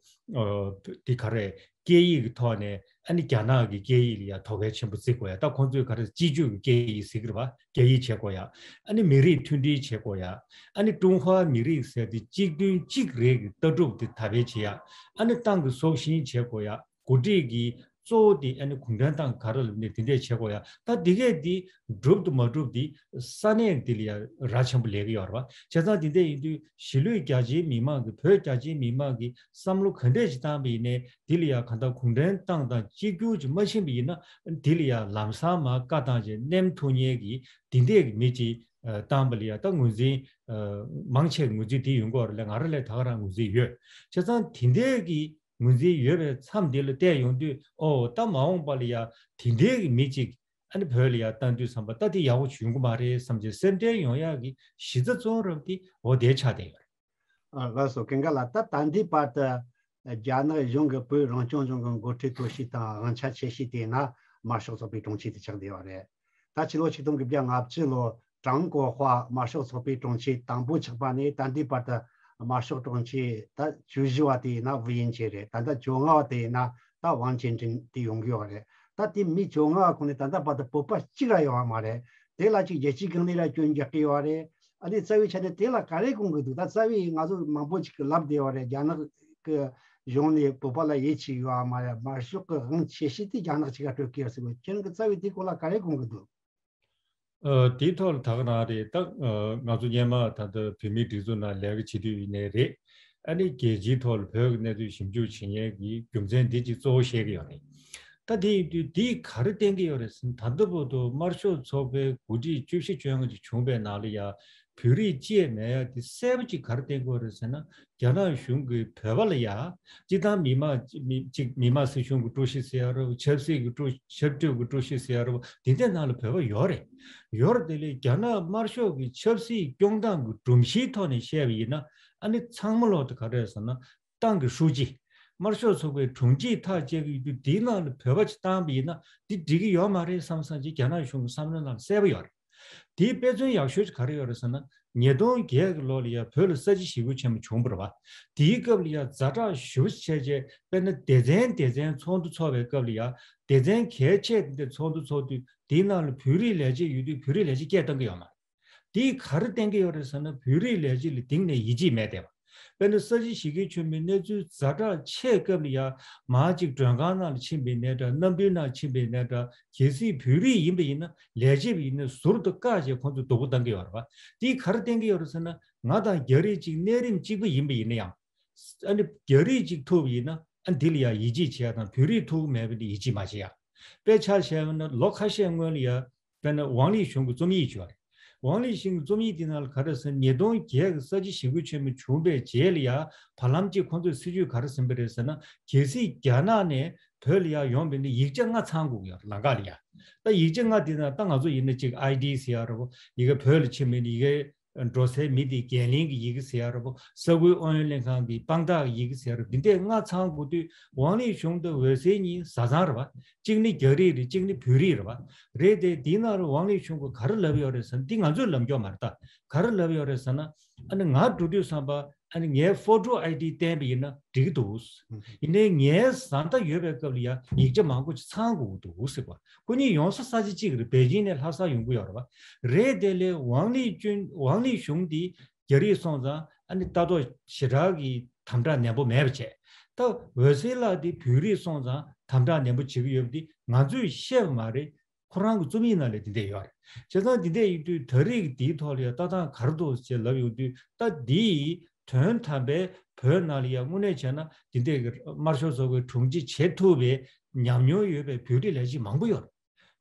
འདི་ག་རེ་སྐད་ཡིག་གི་ཐོག་ནས་ཨ་ནི་རྒྱ་ནག་གི་སྐད་ཡིག་ལ་ཡ་དོ་གལ་ཆེན་པོ་བརྩི་དགོས་ཡ། ད་ཁོང་ཚོས་ག་རེ་སྤྱི་སྤྱོད་ཀྱི་སྐད་ཡིག་ཟེར་གི་རེད་བ། རྒྱ་ཡིག་བྱེད་དགོས་ཡ། ཨ་ནི་མི་རིགས་མཐུན་སྒྲིལ་བྱེད་དགོས་ཡ། ཨ་ནི་ཀྲུང་ཧྭ་མི་རིགས་ཟེར་དེ་གཅིག་མཐུན་གཅིག་རེད་ཀྱི་ལྟ་གྲུབ་དེ་དར་སྤེལ་བྱེད་ཡ། ཨ་ནི་ཏང་གི་སྲོག་ཤིང་བྱེད་དགོས་ཡ། འགོ་ཁྲིད་ཀྱི་གཙོ་བོ་དེ་ཨ་ནི་གུང་ཁྲན་ཏང་ག་རེ་ལབ་ནས་དེ་འདྲས་བྱེད་དགོས་ཡ། ད་དེ་གས་དེ་འགྲུབ་དང་མ་འགྲུབ་དེ་ས་གནས་དེ་ལ་ཡ་རག་ཆེན་པོ་ལས་ཀྱི་ཡོད་རེད་བ། བྱས་ཙང་དེ་འདྲས་ཡིན་དུས་གཞིས་ལུས་རྒྱ་ཆེའི་མི་མང་གི་བོད་རྒྱ་ཆེའི་མི་མང་གི་བསམ་བློ་ག་འདྲས་ཅིག་བཏང་པ་ཡིན་ནའི་དེ་ལ་ཡ་གང་ལྟར་གུང་ཁྲན་ཏང་དང་གཅིག་གྱུར་ཅིག་མ་ཕྱིན་པ་ཡིན་ན་དེ་ལ་ཡ་ལམ་སང་མར་བཀའ་བཏང་བྱས་གནོན་ཐུབ་མཁན་གྱི་དེ་འདྲས་ཀྱི་མི་ཅིག་བཏང་པ་ལ་ཡ་ད་ངོས་འཛིན་མང་ཆེ་ངོས་འཛིན་དེ་ཡོང་གི་ཡོད་རེད་ལ། ང་རང་ལ་ད་ག་རང་ངོས་འཛིན་ཡོད། བྱས་ཙང་དེ་འདྲས་ཀྱི་ངོས་འཛིན་ཡོད་པའི་མཚམས་འདི་ལ་བལྟས་ཡོང་དུས་ཨོ་ད་མ་འོངས་པ་ལ་ཡ་དེ་འདྲའི་གི་མི་གཅིག་ཨ་ནི་བོད་ལ་ཡ་བཏང་དུས་བསམ་པ་ད་དེ་ཡག་པོ་བྱུང་གི་མ་རེད་བསམ་གྱི་སེམས་ཁྲལ་ཡོང་ཡག་གི་གཞི་རྩ་གཙོ་བོ་རབ་དེ་འོ་དེ་ཆགས་བསྡད་ཡོད་རེད། ཨ་ལགས་སོ། ཀུན་དགའ་ལགས། ད་ད་ལྟའི་བར་དུ་རྒྱ་ནག་གཞུང་གི་བོད་རང་སྐྱོང་ལྗོངས་ཀྱི་འགོ་ཁྲིད་ཐོག་ཤིག་དང་དབང་ཆ་ཆེ་ཤོས་དེ་ན་དམར་ཤོག་ཚོགས་པའི་དྲུང་ཆེ་དེ་ཆགས་བསྡད་ཡོད་རེད། ད་ཕྱི་ལོ་ཆིག་སྟོང་དགུ་བརྒྱ་ལྔ་བཅུ་ལོ་ཀྲང་གོ་ཧྭ་དམར་ཤོག་ཚོགས་པའི་དྲུང་ཆེ་དང་པོ་ཆགས་པ་ནས་ད་ལྟའི་བར་དུ་དམར་ཤོག་དྲུང་ཆེ་ད་བཅུ་བཞི་བ་དེ་ཡིན་ན་ཝུའུ་དབྱིན་ཇེ་རེད། ད་ལྟ་བཅོ་ལྔ་བ་དེ་ཡིན་ན་ད་ཝང་ཅན་ཀྲིན་དེ་ཡོང་གི་ཡོད་རེད། ད་དེ་མི་བཅོ་ལྔ་བ་ཁོ་ནས་ད་ལྟ་བར་དུ་བོད་པ་གཅིག་ར་ཡོད་པ་མ་རེད། དེ་ལ་ཅིག་རྒྱལ་སྤྱིའི་སྒང་ནས་ར་སྐྱོན་རྒྱག་གི་ཡོད་རེད། ཨ་ནི་རྩ་བའི་ཆ་ནས་དེ་ལ་ག་རེ་དགོངས་ཀྱི་འདུག་ད་རྩ་བའི་ང་ཚོ་མང་པོ་ཅིག་གིས་ལབ་བསྡད་ཡོད་རེད། རྒྱ་ནག་གི་གཞུང་ནས་བོད་པ་ལ་ཡིད་ཆེས་ཡོད་པ་མ་རེད། དམར་ཤོག་གི་དབང་ཆེ་ཤོས་དེ་རྒྱ་ནག་ཅིག་ག་སྤྲོད་ཀྱི་ཡོད་ཟེར་བ། ཁྱེད་རང་གི་རྩ་བའི་དེ་སྐོར་ལ་ག་རེ་དགོངས་ཀྱི་འདུག་ཨ། དེའི་ཐོག་ལ་ད་ག་རང་རེད། ད་ཨ། ང་ཚོ་སྔོན་མ་ད་ལྟ་བོད་མིའི་སྒྲིག་འཛུགས་ནང་ལས་ཀ་བྱེད་དུས་ཡིན་ནའི་རེད། ཨ་ནི་རྒྱལ་སྤྱིའི་ཐོག་ལ་བོད་ཀྱི་གནས་ཚུལ་ཞིབ་འཇུག་བྱེད་མཁན་གྱི་རྒྱུ་མཚན་འདི་གཅིག་གཙོ་བོ་བཤད་ཀྱི་ཡོད་རེད། ད་དེ་ཡིན་དུས་འདིས་ག་རེ་བསྟན་གྱི་ཡོད་རེད་ཟེར་ན། ད་ལྟ་བར་དུ་དམར་ཤོག་ཚོགས་པའི་འགོ་ཁྲིད་བཅུ་བཞི་བཅོ་ལྔ་ཅིག་བྱུང་བའི་ནང་ལ་ཡ་བོད་རིགས་གཅིག་མེད་ཡ་དེ་གསལ་པོ་ཅིག་ག་རེ་བསྟན་གྱི་ཡོད་རེད་ཟེར་ན། རྒྱ་ནག་གཞུང་གིས་བོད་པ་ལ་ཡ་སྤྱིར་བཏང་མི་དམངས་མི་གཅིག་མི་དམངས་སྲིད་གཞུང་གི་དཀྲུག་ཤིང་ཟེར་ཡ་རེད། ཆབ་སྲིད་ཀྱི་དཀྲུག་ཆབ་སྲིད་ཀྱི་དཀྲུག་ཤིང་ཟེར་ཡ་རེད། དེ་འདྲའི་ནང་ལ་བོད་པ་ཡོད་རེད། ཡོད་རེད། དེ་ལས་རྒྱ་ནག་དམར་ཤོག་གི་ཆབ་སྲིད་སྐྱོང་སྟངས་ཀྱི་སྒྲོམ་གཞིའི་ཐོག་ནས་བཤད་པ་ཡིན་ན་ཨ་ནི་ཚང་མ་ལོག་ཏུ་ག་རེ་རེད་ཟེར་ན། ཏང་གི་ཧྲུའུ་ཅི། དམར་ཤོག་ཚོགས་པའི་དྲུང་ཆེ་ཐག་བཅད་ཀྱི་ཡོད་དུས་དེའི་ནང་ལ་བོད་པ་ཅིག་བཏང་པ་ཡིན་ན་འདི་འགྲིག་གི་ཡོད་མ་རེད་བསམ་བསམ་ཅིག་རྒྱ་ནག་གཞུང་གི་བསམ་བློའི་ནང་ལ་གསལ་པོ་ཡོད་རེད། དེའི་དཔེ་མཚོན་ཡག་ཤོས་ཅིག་ག་རེ་ཡོད་རེད་ཟེར་ན། ཉིས་སྟོང་བརྒྱད་ཀྱི་ལོ་ལ་ཡ་བོད་ལ་ས་བྱི་ཞི་རྒོལ་ཆེན་མོ་བྱུང་བ་རེད་བ། དེའི་སྐབས་ལ་ཡ་ཛ་དྲག་ཞེ་པོ་བྱས་རྗེས་དཔེར་ན་སྡེ་ཚན་སྡེ་ཚན་ཚོགས་འདུ་ཚོགས་པའི་སྐབས་ལ་ཡ་སྡེ་ཚན་གལ་ཆེ་དེ་འདྲ་ཚོགས་འདུ་ཚོགས་དུས་དེའི་ནང་ལ་བོད་རིགས་ལས་བྱེད་ཡོད་དུས་བོད་རིགས་ལས་བྱེད་སྐད་བཏང་གི་ཡོད་མ་རེད། དེས་ག་རེ་བསྟན་གྱི་ཡོད་རེད་ཟེར་ན། བོད་རིགས་ལས་བྱེད་ལ་གཏིང་ནས་ཡིད་ཆེས་མེད་བསྡད་པ། དཔེར་ན་ས་བྱི་ཞི་རྒོལ་ཆེན་མོའི་གནས་ཚུལ་ཛ་དྲག་ཆེ་སྐབས་ལ་ཡ་མར་ཅིག་མགྲོན་ཁང་ནང་ལ་ཕྱིན་པའི་ནའི་འདྲ། གནམ་གྲུའི་ནང་ཕྱིན་པའི་ནའི་འདྲ། གལ་སྲིད་བོད་རིགས་ཡིན་པ་ཡིན་ན་ལས་བྱེད་པ་ཡིན་ན་ཟུར་དུ་བཀག་བྱས་ཁོང་ཚོ་སྡུག་པོ་བཏང་གི་ཡོད་རེད་བ། དེས་ག་རེ་བསྟན་གྱི་ཡོད་རེད་ཟེར་ན། ང་དང་རྒྱ་རིགས་གཅིག་གནས་རིམ་གཅིག་པ་ཡིན་པ་ཡིན་ན་ཡང་། ཨ་ནི་རྒྱ་རིགས་གཅིག་ཐུག་པ་ཡིན་ན་ཨ་འདི་ལ་ཡ་ཡིད་ཆེས་བྱེད་ཡ་དང་། བོད་རིགས་ཐུག་མེད་པ་ནི་ཡིད་ཆེས་མ་བྱེད་ཡ། དཔེ་ཆ་བཞག་ན་ལོ་ཁ་ཤས་སྔོན་ལ་ཡ་དཔེར་ན་ཝང་ལི་ཞུང་གི་རྩོམ་ཡིག་ཅིག་ཡོད་རེད། ཝང་ལི་ཞུང་གི་རྩོམ་ཡིག་དེ་ནང་ལ་ག་རེ་ཟེར་ན། ཉིས་སྟོང་བརྒྱད་ཀྱི་ས་བྱི་ཞི་རྒོལ་ཆེན་མོ་བྱུང་བའི་རྗེས་ལ་ཡ་བར་ལམ་གཅིག་ཁོང་ཚོས་སྲིད་ཇུས་ག་རེ་ཟིན་པ་རེད་ཟེར་ན། གལ་སྲིད་རྒྱ་ནག་ནས་བོད་ལ་ཡ་ཡོང་བ་ཡིན་ན་ཡིག་ཆ་ལྔ་ཚང་དགོས་ཀྱི་ཡོད་རེད། ལམ་ཁ་ལ་ཡ། ད་ཡིག་ཆ་ལྔ་དེ་ནང་ད་ང་ཚོ་ཡིན་ན་གཅིག་ཨའི་ཌི་ཟེར་ཡ་རེད་བོ། ཡི་གེ་བོད་ལ་ཕྱིན་པ་ཡིན་ན་ཡི་གེ་འགྲོ་སའི་མི་དེའི་འགན་ལེན་གྱི་ཡི་གེ་ཟེར་ཡ་རེད་བོ། ས་ཁུལ་ཨུ་ཡོན་ལྷན་ཁང་གི་དཔང་རྟགས་ཀྱི་ཡི་གེ་ཟེར་ཡ་རེད་བོ། འདི་འདྲས་ལྔ་ཚང་དགོས་དུས་ཝང་ལི་ཞུང་དང་འོད་ཟེར་གཉིས་བཟའ་ཚང་རེད་བ། གཅིག་ནི་རྒྱ་རིགས་རེད། གཅིག་ནི་བོད་རིགས་རེད་བ། རེད་དེ་འདིའི་ནང་ལ་ཝང་ལི་ཞུང་གིས་ག་རེ་ལབ་ཡོད་རེད་ཟེར་ན། འདི་ང་ཚོས་ལབ་རྒྱུ་མ་རེད་ད། ག་རེ་ལབ་ཡོད་རེད་ཟེར་ན། ཨ་ནི་ང་འགྲོ་དུས་བསམ་པ་ཨ་ནི་ངའི་ཕོ་ཊོ་ཨའི་ཌི་བསྟན་པ་ཡིན་ན་འགྲིག་གི་འདུག་ཡིན་ནའི་ངའི་བཟའ་ཟླ་ཡོད་པའི་སྐབས་ལ་ཡ་ཡིག་ཆ་མང་པོ་ཅིག་ཚང་དགོས་ཀྱི་འདུག་ཟེར་བ། ཁོ་གཉིས་ཡོང་ས་ས་ཆ་གཅིག་རེད། པེ་ཅིང་ནས་ལྷ་ས་ཡོང་གི་ཡོད་རེད་བ། རེད་དེ་ལས་ཝང་ལི་ཅུན་ཝང་ལི་ཞུང་འདི་རྒྱ་རིགས་སོང་ཙང་ཨ་ནི་ལྟ་རྟོག་ཞེ་དྲག་གི་དམ་དྲག་ནན་པོ་མེད་པ་བྱས། ད་འོད་ཟེར་ལགས་འདི་བོད་རིགས་སོང་ཙང་དམ་དྲག་ནན་པོ་བྱེད་ཀྱི་ཡོད་པ་འདི་ང་ཚོས་བཤད་པ་མ་རེད། ཁོ་རང་གི་རྩོམ་ཡིག་ནང་ལ་འདི་འདྲས་ཡོད་རེད། བྱས་ཙང་འདི་འདྲས་ཡིན་དུས་ད་རེས་ཀྱི་འདིའི་ཐོག་ལ་ཡང་ལྟ་སྟངས་ག་རེ་འདུག་ཅེས་ལབ་ཡོང་དུས། ད་འདིའི་དོན་དམ་པའི་བོད་ནང་ལ་ཡང་དངོས་གནས་བྱས་ན་འདི་འདྲས་ཀྱི་དམར་ཤོག་ཚོགས་པའི་དྲུང་ཆེ་བྱེད་ཐུབ་པའི་ཉམས་མྱོང་ཡོད་པའི་བོད་རིགས་ལས་བྱེད་མང་པོ་ཡོད་རེད།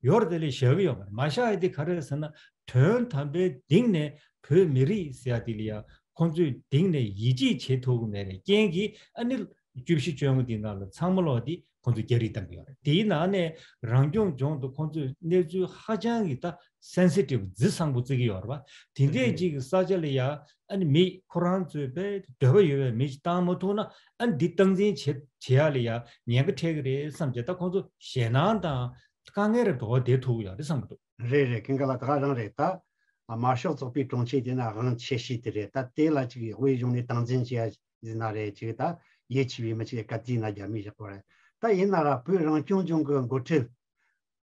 ཡོད་རེད། དེ་ལས་བཞག་གི་ཡོད་མ་རེད། མ་བཞག་ཡ་དེ་ག་རེ་རེད་ཟེར་ན། དོན་དམ་པའི་གཏིང་ནས་བོད་མི་རིགས་ཟེར་ཡ་དེ་ལ་ཡང་ཁོང་ཚོས་གཏིང་ནས་ཡིད་ཆེས་བྱེད་ཐུབ་ཀྱི་མེད་པའི་རྐྱེན་གྱིས་ཨ་ནི་བཅུ་བཞི་བཅོ་ལྔ་དེའི་ནང་ལ་ཚང་མ་ལོག་དེ་ཁོང་ཚོས་རྒྱ་རིགས་བཏང་གི་ཡོད་རེད། དེའི་ནང་ནས་རང་སྐྱོང་ལྗོངས་དུ་ཁོང་ཚོས་གནས་ཚུལ་ཧ་ཅང་གི་ད་སེན་སི་ཊིབ་རྫི་ཚང་པོ་བརྩི་གི་ཡོད་རེད་བ། དེ་འདྲས་ཅིག་གི་ས་ཆ་ལ་ཡ་ཨ་ནི་མི་ཁོ་རང་ཚོའི་དཔེ་འདོད་པ་ཡོད་པའི་མི་ཞིག་བཏང་མ་ཐུབ་ན་ཨ་ནི་འདི་སྟངས་འཛིན་བྱེད་བྱེད་ཡ་ལ་ཡ་ཉེན་ཁ་འཕྲད་ཀྱི་རེད་བསམ་བྱས། ད་ཁོང་ཚོ་ཞེད་སྣང་དང་དཀའ་ངལ་རེ་འགྲོ་བ་བསྡད་ཐུབ་ཀྱི་ཡོད་རེད་བསམ་གྱི་འདུག་རེད་རེད། ཀུན་དགའ་ལགས་ད་ག་རང་རེད། ད་ དམར་ཤོག་ཚོགས་པའི་དྲུང་ཆེ་དེ་ན་དབང་ཆེ་ཤོས་དེ་རེད། ད་དེ་ལ་ཅིག་དབུས་གཞུང་ནས་སྟངས་འཛིན་བྱེད་ཡ་ཡིན་ན་རེད། ཅིག་ད་ཡིད་ཆེས་པའི་མི་ཅིག་ག་དུས་ན་རྒྱ་མི་བཞག་པ་རེད། ད་ཡིན་ན་ར་བོད་རང་སྐྱོང་ལྗོངས་ཀྱི་འགོ་ཁྲིད་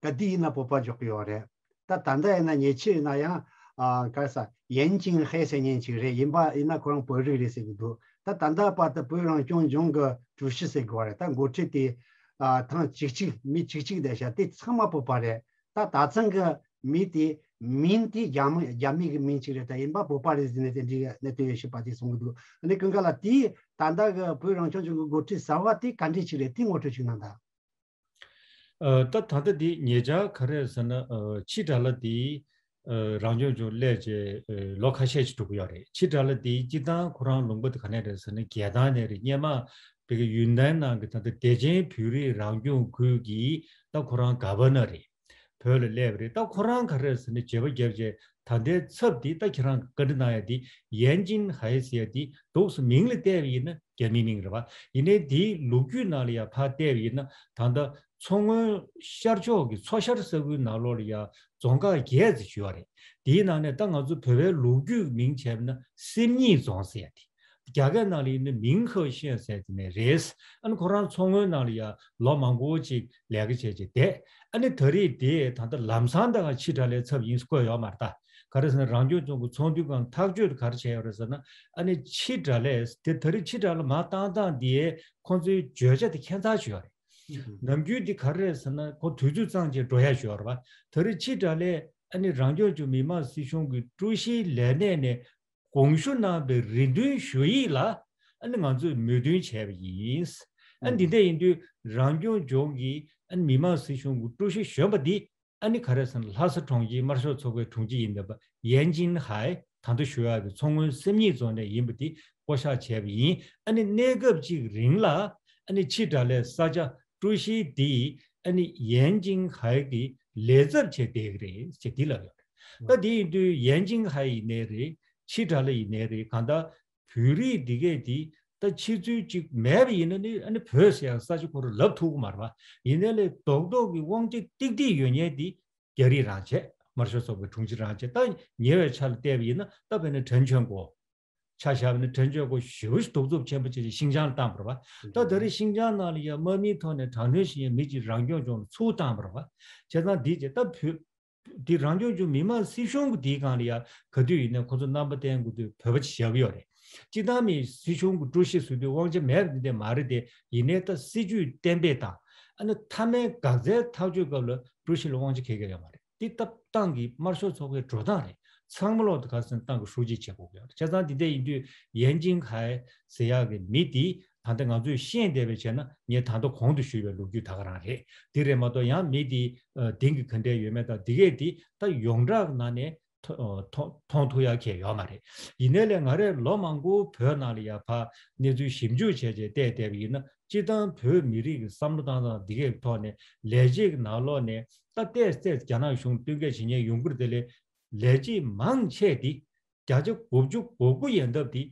ག་དུས་ཡིན་ན་བོད་པ་འཇོག་གི་ཡོད་རེད། ད་ད་ལྟ་ཡིན་ན་ཉེ་ཆར་ཡིན་ན་ཡང་ཨ་ག་ས་ཡན་ཅིང་ཧའེ་ཟེར་མཁན་ཅིག་རེད། ཡིན་པ་ཡིན་ན་ཁོ་རང་བོད་རིགས་རེད་ཟེར་གི་འདུག་ད་ད་ལྟ་བར་དུ་བོད་རང་སྐྱོང་ལྗོངས་ཀྱི་ཀྲུའུ་ཞི་ཟེར་གི་བ་རེད། ད་འགོ་ཁྲིད་དེ་ཨ་ཐེངས་གཅིག་གཅིག་མི་གཅིག་གཅིག་བསྡད་ཤག་དེ་ཚང་མ་བོད་པ་རེད། ད་ད་ཐེངས་ཀྱི་མི་དེ་མིང་དེ་རྒྱ་མི་རྒྱ་མི་གི་མིང་ཅིག་རེད། ད་ཡིན་པ་བོད་པ་རེད་ཟེར་ནས་དེ་འདྲའི་གནད་དོན་ཡོད་ཤག་པ་དེ་གསུང་གི་འདུག་ཨ་ནི་ཀུན་དགའ་ལགས་དེ་ད་ལྟ་གི་བོད་རང་སྐྱོང་ལྗོངས་ཀྱི་འགོ་ཁྲིད་གསར་བ་དེ་ག་འདྲས་ཅིག་རེད། དེ་ངོ་སྤྲོད་ཅིག་གནང་དང་། ཨ། ད་ད་ལྟ་འདི་ཉེ་ཆར་ག་རེ་ཟེར་ན། ཨ། ཕྱི་དགྲ་ལྷ་འདི། ཨ། རང་སྐྱོང་ལྗོངས་སླེབས་རྗེས། ཨ། ལོ་ཁ་ཤས་ཅིག་འགྲོ་གི་ཡོད་རེད། ཕྱི་དགྲ་ལྷ་འདི་སྤྱིར་བཏང་ཁོ་རང་ལུང་པ་དེ་ག་ནས་རེད་ཟེར་ན་རྒྱལ་ཐང་ནས་རེད། སྔོན་མ་བོད་ཀྱི་ཡུན་ནན་ནང་གི་ད་ལྟ་བདེ་ཆེན་བོད་རིགས་རང་སྐྱོང་ཁུལ་གྱི་ད་ཁོ་རང་ག་བར་ན་རེད། བོད་ལ་སླེབས་པ་རེད། ད་ཁོ་རང་ག་རེ་ཟེར་ན་བྱེད་པ་བརྒྱབ་རྗེས་ད་ལྟའི་ཚབ་འདི་ད་ཁྱེད་རང་གིས་བཀའ་འདྲི་གནང་ཡ་འདི་ཡན་ཅིན་ཧའེ་ཟེར་ཡ་འདི་འདུག་སེ་མིང་ལ་བལྟས་པ་ཡིན་ན་རྒྱ་མིའི་མིང་རེད་བ། ཡིན་ནའི་འདིའི་ལོ་རྒྱུས་ནང་ལ་ཡ་ཕར་བལྟས་པ་ཡིན་ན་ད་ལྟ་མཚོ་སྔོན་ཤར་ཕྱོགས་ཀྱི་མཚོ་ཤར་ས་ཁུལ་ནང་ལོགས་ལ་ཡ་རྫོང་ཁག་བརྒྱད་ཙམ་ཡོད་རེད། དེའི་ནང་ནས་ད་ང་ཚོ་བོད་པའི་ལོ་རྒྱུས་མིང་བྱས་པ་ན་སེམས་ཉིད་རྫོང་ཟེར་ཡ་དེ། རྒྱ་སྐད་ནང་ལ་ཡིན་ན་མིང་ཧེའུ་ཤན་ཟེར་དེ་ནས་རེད། ཨ་ནི་ཁོ་རང་མཚོ་སྔོན་ནང་ལ་ཡ་ལོ་མང་པོ་ཅིག་ལས་ཀ་བྱས་བྱས་བསྡད། ཨ་ནི་ད་རེས་དེ་ད་ལྟ་ལམ་སང་ད་ག་ཕྱི་དགྲ་ལྷའི་ཚབ་ཡིན་བཀོད་ཡོད་མ་རེད་ད། ག་རེ་ཟེར་ན་རང་སྐྱོང་ལྗོངས་ཀྱི་ཚོགས་འདུའི་སྒང་ཐག་གཅོད་དེ་ག་རེ་བྱས་ཡོད་རེད་ཟེར་ན། ཨ་ནི་ཕྱི་དགྲ་ལྷ་དེ་ད་རེས་ཕྱི་དགྲ་ལྷ་མར་བཏང་སྟངས་དེ་ཁོང་ཚོའི་བརྗོད་བྱ་དེ་ཁྱད་མཚར་ཅིག་ཡོད་རེད། ནམ་རྒྱུན་འདི་ག་རེ་རེད་ཟེར་ན་ཁོ་དུས་ཚོད་ཙམ་ཅིག་འགྲོ་ཡ་ཞིག་ཡོད་རེད་བ། ད་རེས་ཕྱི་དགྲ་ལྷས་ཨ་ནི་རང་སྐྱོང་ལྗོངས་མི་དམངས་སྲིད་གཞུང་གི་ཀྲུའུ་ཞིའི་ལས་གནས་ནས་དགོངས་ཞུ་གནང་བའི་རེ་འདུན་ཞུ་ཡིག་ལ་ཨ་ནི་ང་ཚོས་མོས་མཐུན་བྱས་པ་ཡིན། ཨ་ནི་འདི་འདྲ་ཡིན་དུས་རང་སྐྱོང་ལྗོངས་ཀྱི་ཨ་ནི་མི་དམངས་སྲིད་གཞུང་གི་ཀྲུའུ་ཞི་གཞོན་པ་འདི་ཨ་ནི་ག་རེ་ཟེར་ན་ལྷ་ས་གྲོང་ཁྱེར་དམར་ཤོག་ཚོགས་པའི་དྲུང་ཆེ་ཡིན་པ་པ་ཡན་ཅིན་ཧའེ་ད་ལྟ་ཞུ་ཡག་གི་མཚོ་སྔོན་སེམས་ཉིད་རྫོང་ནས་ཡིན་པ་དེ་བསྐོ་བཞག་བྱས་པ་ཡིན། ཨ་ནི་གནས་སྐབས་གཅིག་རིང་ལ་ཨ་ནི་ཕྱི་དགྲ་ལྷའི་ས་ཆ་ཀྲུའུ་ཞི་དེ་ཨ་ནི་ཡན་ཅིན་ཧའེ་གི་ལས་ཚབ་བྱས་བསྡད་ཀྱི་རེད་ཅེས་འདི་ལབ་ཡོད་རེད། ད་དེ་ཡིན་དུས་ཡན་ཅིན་ཧའེ་ཡིན་ནའི་རེད། ཕྱི་དགྲ་ལྷ་ཡིན་ནའི་རེད། གང་ལྟར་བོད་རིགས་འདི་གས་དེ་ད་ཕྱི་ཚུལ་གཅིག་མེད་པ་ཡིན་ན་ནི་ཨ་ནི་བོད་ཟེར་ཡང་ས་ཆ་ཁོ་རང་ལབ་ཐུབ་ཀྱི་མ་རེད་བ། ཡིན་ནའི་ལས་རྡོག་རྡོག་གི་དབང་ཆ་ཏིག་ཏིག་ཡོད་མཁན་དེ་རྒྱ་རིགས་རང་བྱས། དམར་ཤོག་ཚོགས་པའི་དྲུང་ཆེ་རང་བྱས། ད་ཉེ་བའི་ཆར་ལ་བལྟས་པ་ཡིན་ན་ད་དཔེར་ན་ཁྲེན་ཆོན་གོ་ཆ་བཞག་པ་ན་ཁྲེན་ཆོན་གོ་ཞེ་པོ་ཞིག་གདུག་རྩུབ་ཆེན་པོ་བྱས་ཤིང་ཅང་ལ་བཏང་བ་རེད་བ། ད་ད་རེས་ཤིང་ཅང་ནང་ལ་ཡང་དམག་མིའི་ཐོག་ནས་དྲག་གནོན་བྱེད་མཁན་མི་གཅིག་རང་སྐྱོང་ལྗོངས་ལ་ཚུར་བཏང་བ་རེད་བ། བྱས་ཙང་འདི་བྱས་ད་བོད་འདི་རང་སྐྱོང་ལྗོངས་མི་དམངས་སྲིད་གཞུང་གི་འདིའི་སྒང་ལ་ཡང་ག་དུས་ཡིན་ནའི་ཁོ་ཚོ་རྣམ་པ་བསྟན་དགོས་དུས་བོད་པ་ཅིག་བཞག་གི་ཡོད་རེད། སྤྱིར་བཏང་མི་སྲིད་གཞུང་གི་ཀྲུའུ་ཞི་ཟེར་དུས་དབང་ཆ་མེད་པ་འདི་འདྲ་མ་རེད་དེ། ཡིན་ནའི་ད་སྲིད་ཇུས་གཏན་འབེབས་དང་ཨ་ནི་མཐའ་མའི་འགག་རྩའི་ཐག་གཅོད་སྐབས་ལ་ཀྲུའུ་ཞི་ལ་དབང་ཆ་གང་ཡང་ཡོད་མ་རེད། འདི་ད་ཏང་གི་དམར་ཤོག་ཚོགས་པའི་འགྲོ་སྟངས་རེད། ཚང་མ་ལོག་ཏུ་ག་ཟེར་ན་ཏང་གི་ཧྲུའུ་ཅི་བྱེད་དགོས་ཀྱི་ཡོད་རེད། བྱས་ཙང་འདི་འདྲ་ཡིན་དུས་ཡན་ཅིན་ཧའེ་ཟེར་ཡག་གི་མི་འདི་ད་ལྟ་ང་ཚོས་ཤེས་བསྡད་པའི་བྱས་ན་ངས་ད་ལྟ་གོང་དུ་ཞུས་པའི་ལོ་རྒྱུས་ད་ག་རང་རེད། འདི་རེད་མ་གཏོགས་ཡང་མི་འདི་ཨ་གཏིང་གི་ག་འདྲས་ཡོད་མེད་དང་འདི་གས་འདི་ད་ཡོངས་གྲགས་ནང་ནས་མཐོ- མཐོང- མཐོང་ཐུབ་ཡག་གང་ཡང་ཡོད་མ་རེད། ཡིན་ནའི་ལས་ང་རས་ལོ་མང་པོ་བོད་ནང་ལ་ཡ་ཕར་གནས་ཚུལ་ཞིབ་འཇུག་བྱས་བྱས་བལྟས་བསྡད་པ་ཡིན་ན། སྤྱིར་བཏང་བོད་མི་རིགས་ཀྱི་བསམ་བློ་བཏང་སྟངས་འདི་གས་ཐོག་ནས་ལས་བྱེད་ཀྱི་ནང་ལོགས་ནས་ད་ཏོག་ཙམ་རྒྱ་ནག་གཞུང་བསྟུན་མཁས་བྱེད་མཁན་ཡོང་གི་རེད་དེ། ལས་ལས་བྱེད་མང་ཆེ་འདི་བརྒྱ་ཆ་དགུ་བཅུ་གོ་དགུ་ཡན་འདབ་འདི་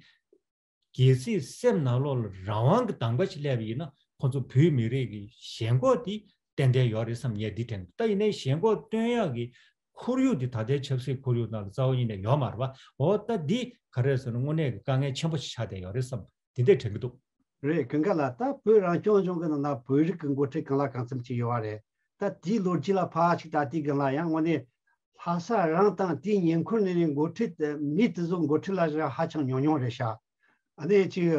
གལ་སྲིད་སེམས་ནང་ལོགས་ལ་རང་དབང་གི་གདམ་ག་ཞིག་སླེབས་པ་ཡིན་ན་ཁོང་ཚོ་བོད་མི་རིགས་ཀྱི་ཞེན་ཁོག་འདི་ཏན་ཏན་ཡོད་རེད་བསམ། ངས་འདི་དྲན་འདུག་ད་ཡིན་ནའི་ཞེན་ཁོག་སྟོན་ཡག་གི་ཁོར་ཡུག་འདི་ད་ལྟའི་ཆབ་སྲིད་ཁོར་ཡུག་ནང་ལ་རྩ་བ་ཉིད་ནས་ཡོད་མ་རེད་བ། འོ་ད་འདི་ག་རེ་ཟེར་ན་དངོས་གནས་ཀྱི་དཀའ་ངལ་ཆེན་པོ་ཞིག་ཆགས་བསྡད་ཡོད་རེད་བསམ། འདི་འདྲས་དྲན་གྱི་འདུག་རེད། ཀུན་དགའ་ལགས། ད་བོད་རང་སྐྱོང་ལྗོངས་ཀྱི་ནང་ན་བོད་རིགས་ཀྱི་འགོ་ཁྲིད་གང་ལ་གང་འཚམ་ཅིག་ཡོད་པ་རེད། ད་དེའི་ལོ་རྒྱུས་ལ་ཕར་ཞིག་ལྟ་དུས་སྒང་ལ་ཡང་དངོས་གནས་ལྷ་ས་རང་དང་དེའི་ཉེ་འཁོར་ནས་ནི་འགོ་ཁྲིད་དེ་མི་དེ་ཚོ་འགོ་ཁྲིད་ལ་ཧ་ཅང་ཉུང་ཉུང་རེད་ཤག་ཨ་ནི་ཅིག་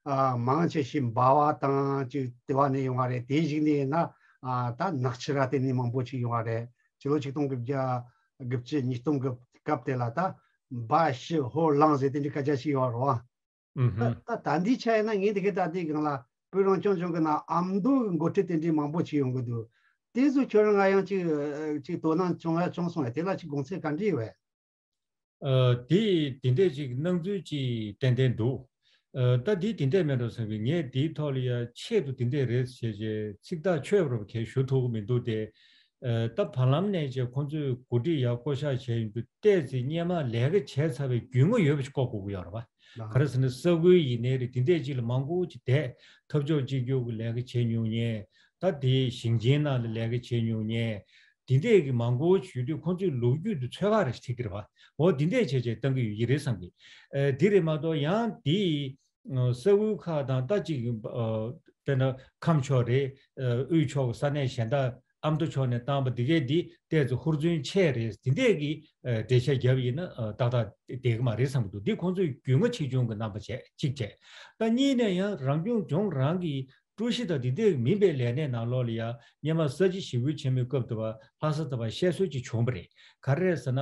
ཨ་མང་ཆེ་ཞིག་འབའ་བ་དང་ཅིག་དེ་བ་ནས་ཡོང་བ་རེད། དེའི་གཞུག་ནས་ཡིན་ན་ཨ་ད་ནག་ཆུ་ར་དེ་ནས་མང་པོ་ཅིག་ཡོང་བ་རེད། ཕྱི་ལོ་ཆིག་སྟོང་དགུ་བརྒྱ་དགུ་བཅུ་ཉིས་སྟོང་གི་སྐབས་དེ་ལ་ད་འབའ་ཞི་ཧོར་གླང་ཟེར་དེ་འདྲའི་སྐད་ཆ་ཞིག་ཡོད་རེད་བ། ཨུ་ཧུམ། ད་ད་འདི་ཆ་ཡིན་ན་ངས་འདི་གའི་ད་ལྟའི་སྒང་ལ་བོད་རང་སྐྱོང་ལྗོངས་ཀྱི་ནང་ཨ་མདོ་གི་འགོ་ཁྲིད་དེ་འདྲའི་མང་པོ་ཅིག་ཡོང་གི་འདུག་དེ་ཚོ་ཁྱོད་རང་ང་ཡང་ཅིག་ཅིག་དོ་སྣང་བྱུང་ཡ་བྱུང་སོང་ཡ། དེ་ལ་ཅིག་དགོངས་ཚུལ་ག་འདྲ་ཡོད་པས། ཨ། དེ་དེ་འདྲས་ཅིག་སྣང་ཚུལ་ཅིག་ཏན་ཏན་འདུག་ཨ། ད་འདི་དེ་འདྲས་མེད་འགྲོ་བསམ་པའི་ངས་འདིའི་ཐོག་ལ་ཡ་ཆེད་དུ་དེ་འདྲས་རེད་ཞེས་ཅེས་ཚིག་ཐག་ཆོད་པ་རུ་གས་ཞུ་ཐུབ་ཀྱི་མི་འདུག་སྟེ། ཨ། ད་བར་ལམ་ནས་ཅེས་ཁོང་ཚོས་གོ་སྒྲིག་ཡག་བསྐོ་བཞག་བྱས་ཡོང་དུས་ཏོག་ཙམ་སྔོན་མ་ལས་ཀ་བྱས་ཚར་བའི་རྒྱུས་མངའ་ཡོད་པ་ཞིག་བསྐོ་དགོས་ཀྱི་ཡོད་རེད་བ། ག་རེ་ཟེར་ན་ས་ཁུལ་ཡིན་ནའི་རེད། དེ་འདྲས་ཅིག་ལ་མང་པོ་ཅིག་བསྡད། འཐབ་ཕྱོགས་གཅིག་གྱུར་གྱི་ལས་ཀ་བྱས་མྱོང་མཁན། ད་དེ་ཞིང་ཆེན་ནང་ལ་ལས་ཀ་བྱས་མྱོང་མཁན། དེ་འདྲས་ཀྱི་མང་པོ་ཞུ་དུས་ཁོང་ཚོའི་ལོ་རྒྱུས་དེ་ཚོད་དཔག་རེ་ཞིག་ཐེབས་ཀྱི་རེད་བ། འོ་དེ་འདྲས་བྱས་བྱས་བཏང་གི་ཡོད་ཀྱི་རེད་བསམ་གི། ཨ་དེ་རེད་མ་གཏོགས་ཡང་དེ་ས་ཁུལ་ཁག་དང་ད་ཅིག་ཨ་དཔེར་ན་ཁམས་ཕྱོགས་རེད། ཨ་དབུས་ཕྱོགས་ཀྱི་ས་གནས་གཞན་དག་ཨ་མདོ་ཕྱོགས་ནས་བཏང་བ་འདི་གས་འདི་ཏོག་ཙམ་ཧུར་བརྩོན་ཆེ་རེད། འདི་འདྲས་ཀྱི་ཨ་འགྲེལ་བཤད་བརྒྱབ་ཡིན་ན་ཨ་ཏག་ཏག་བསྡད་ཀྱི་མ་རེད་བསམ་གྱི་འདུག་འདི་ཁོང་ཚོས་རྒྱུས་མངའ་ཆེ་ཆུང་གི་རྣམ་པ་བྱས་གཅིག་བྱས། ད་གཉིས་ནས་ཡང་རང་སྐྱོང་ལྗོངས་རང་གི་ཀྲུའུ་ཞི་དང་འདི་འདྲས་མིན་པའི་ལས་སྣེ་ནང་ལོགས་ལ་ཡང་སྔོན་མ་ས་བྱི་ཞི་རྒོལ་ཆེན་མོའི་སྐབས་དུ་བ་ལྷ་ས་དུ་བ་བཤད་སྲོལ་ཅིག་བྱུང་བ་རེད། ག་རེ་རེད་ཟེར་ན།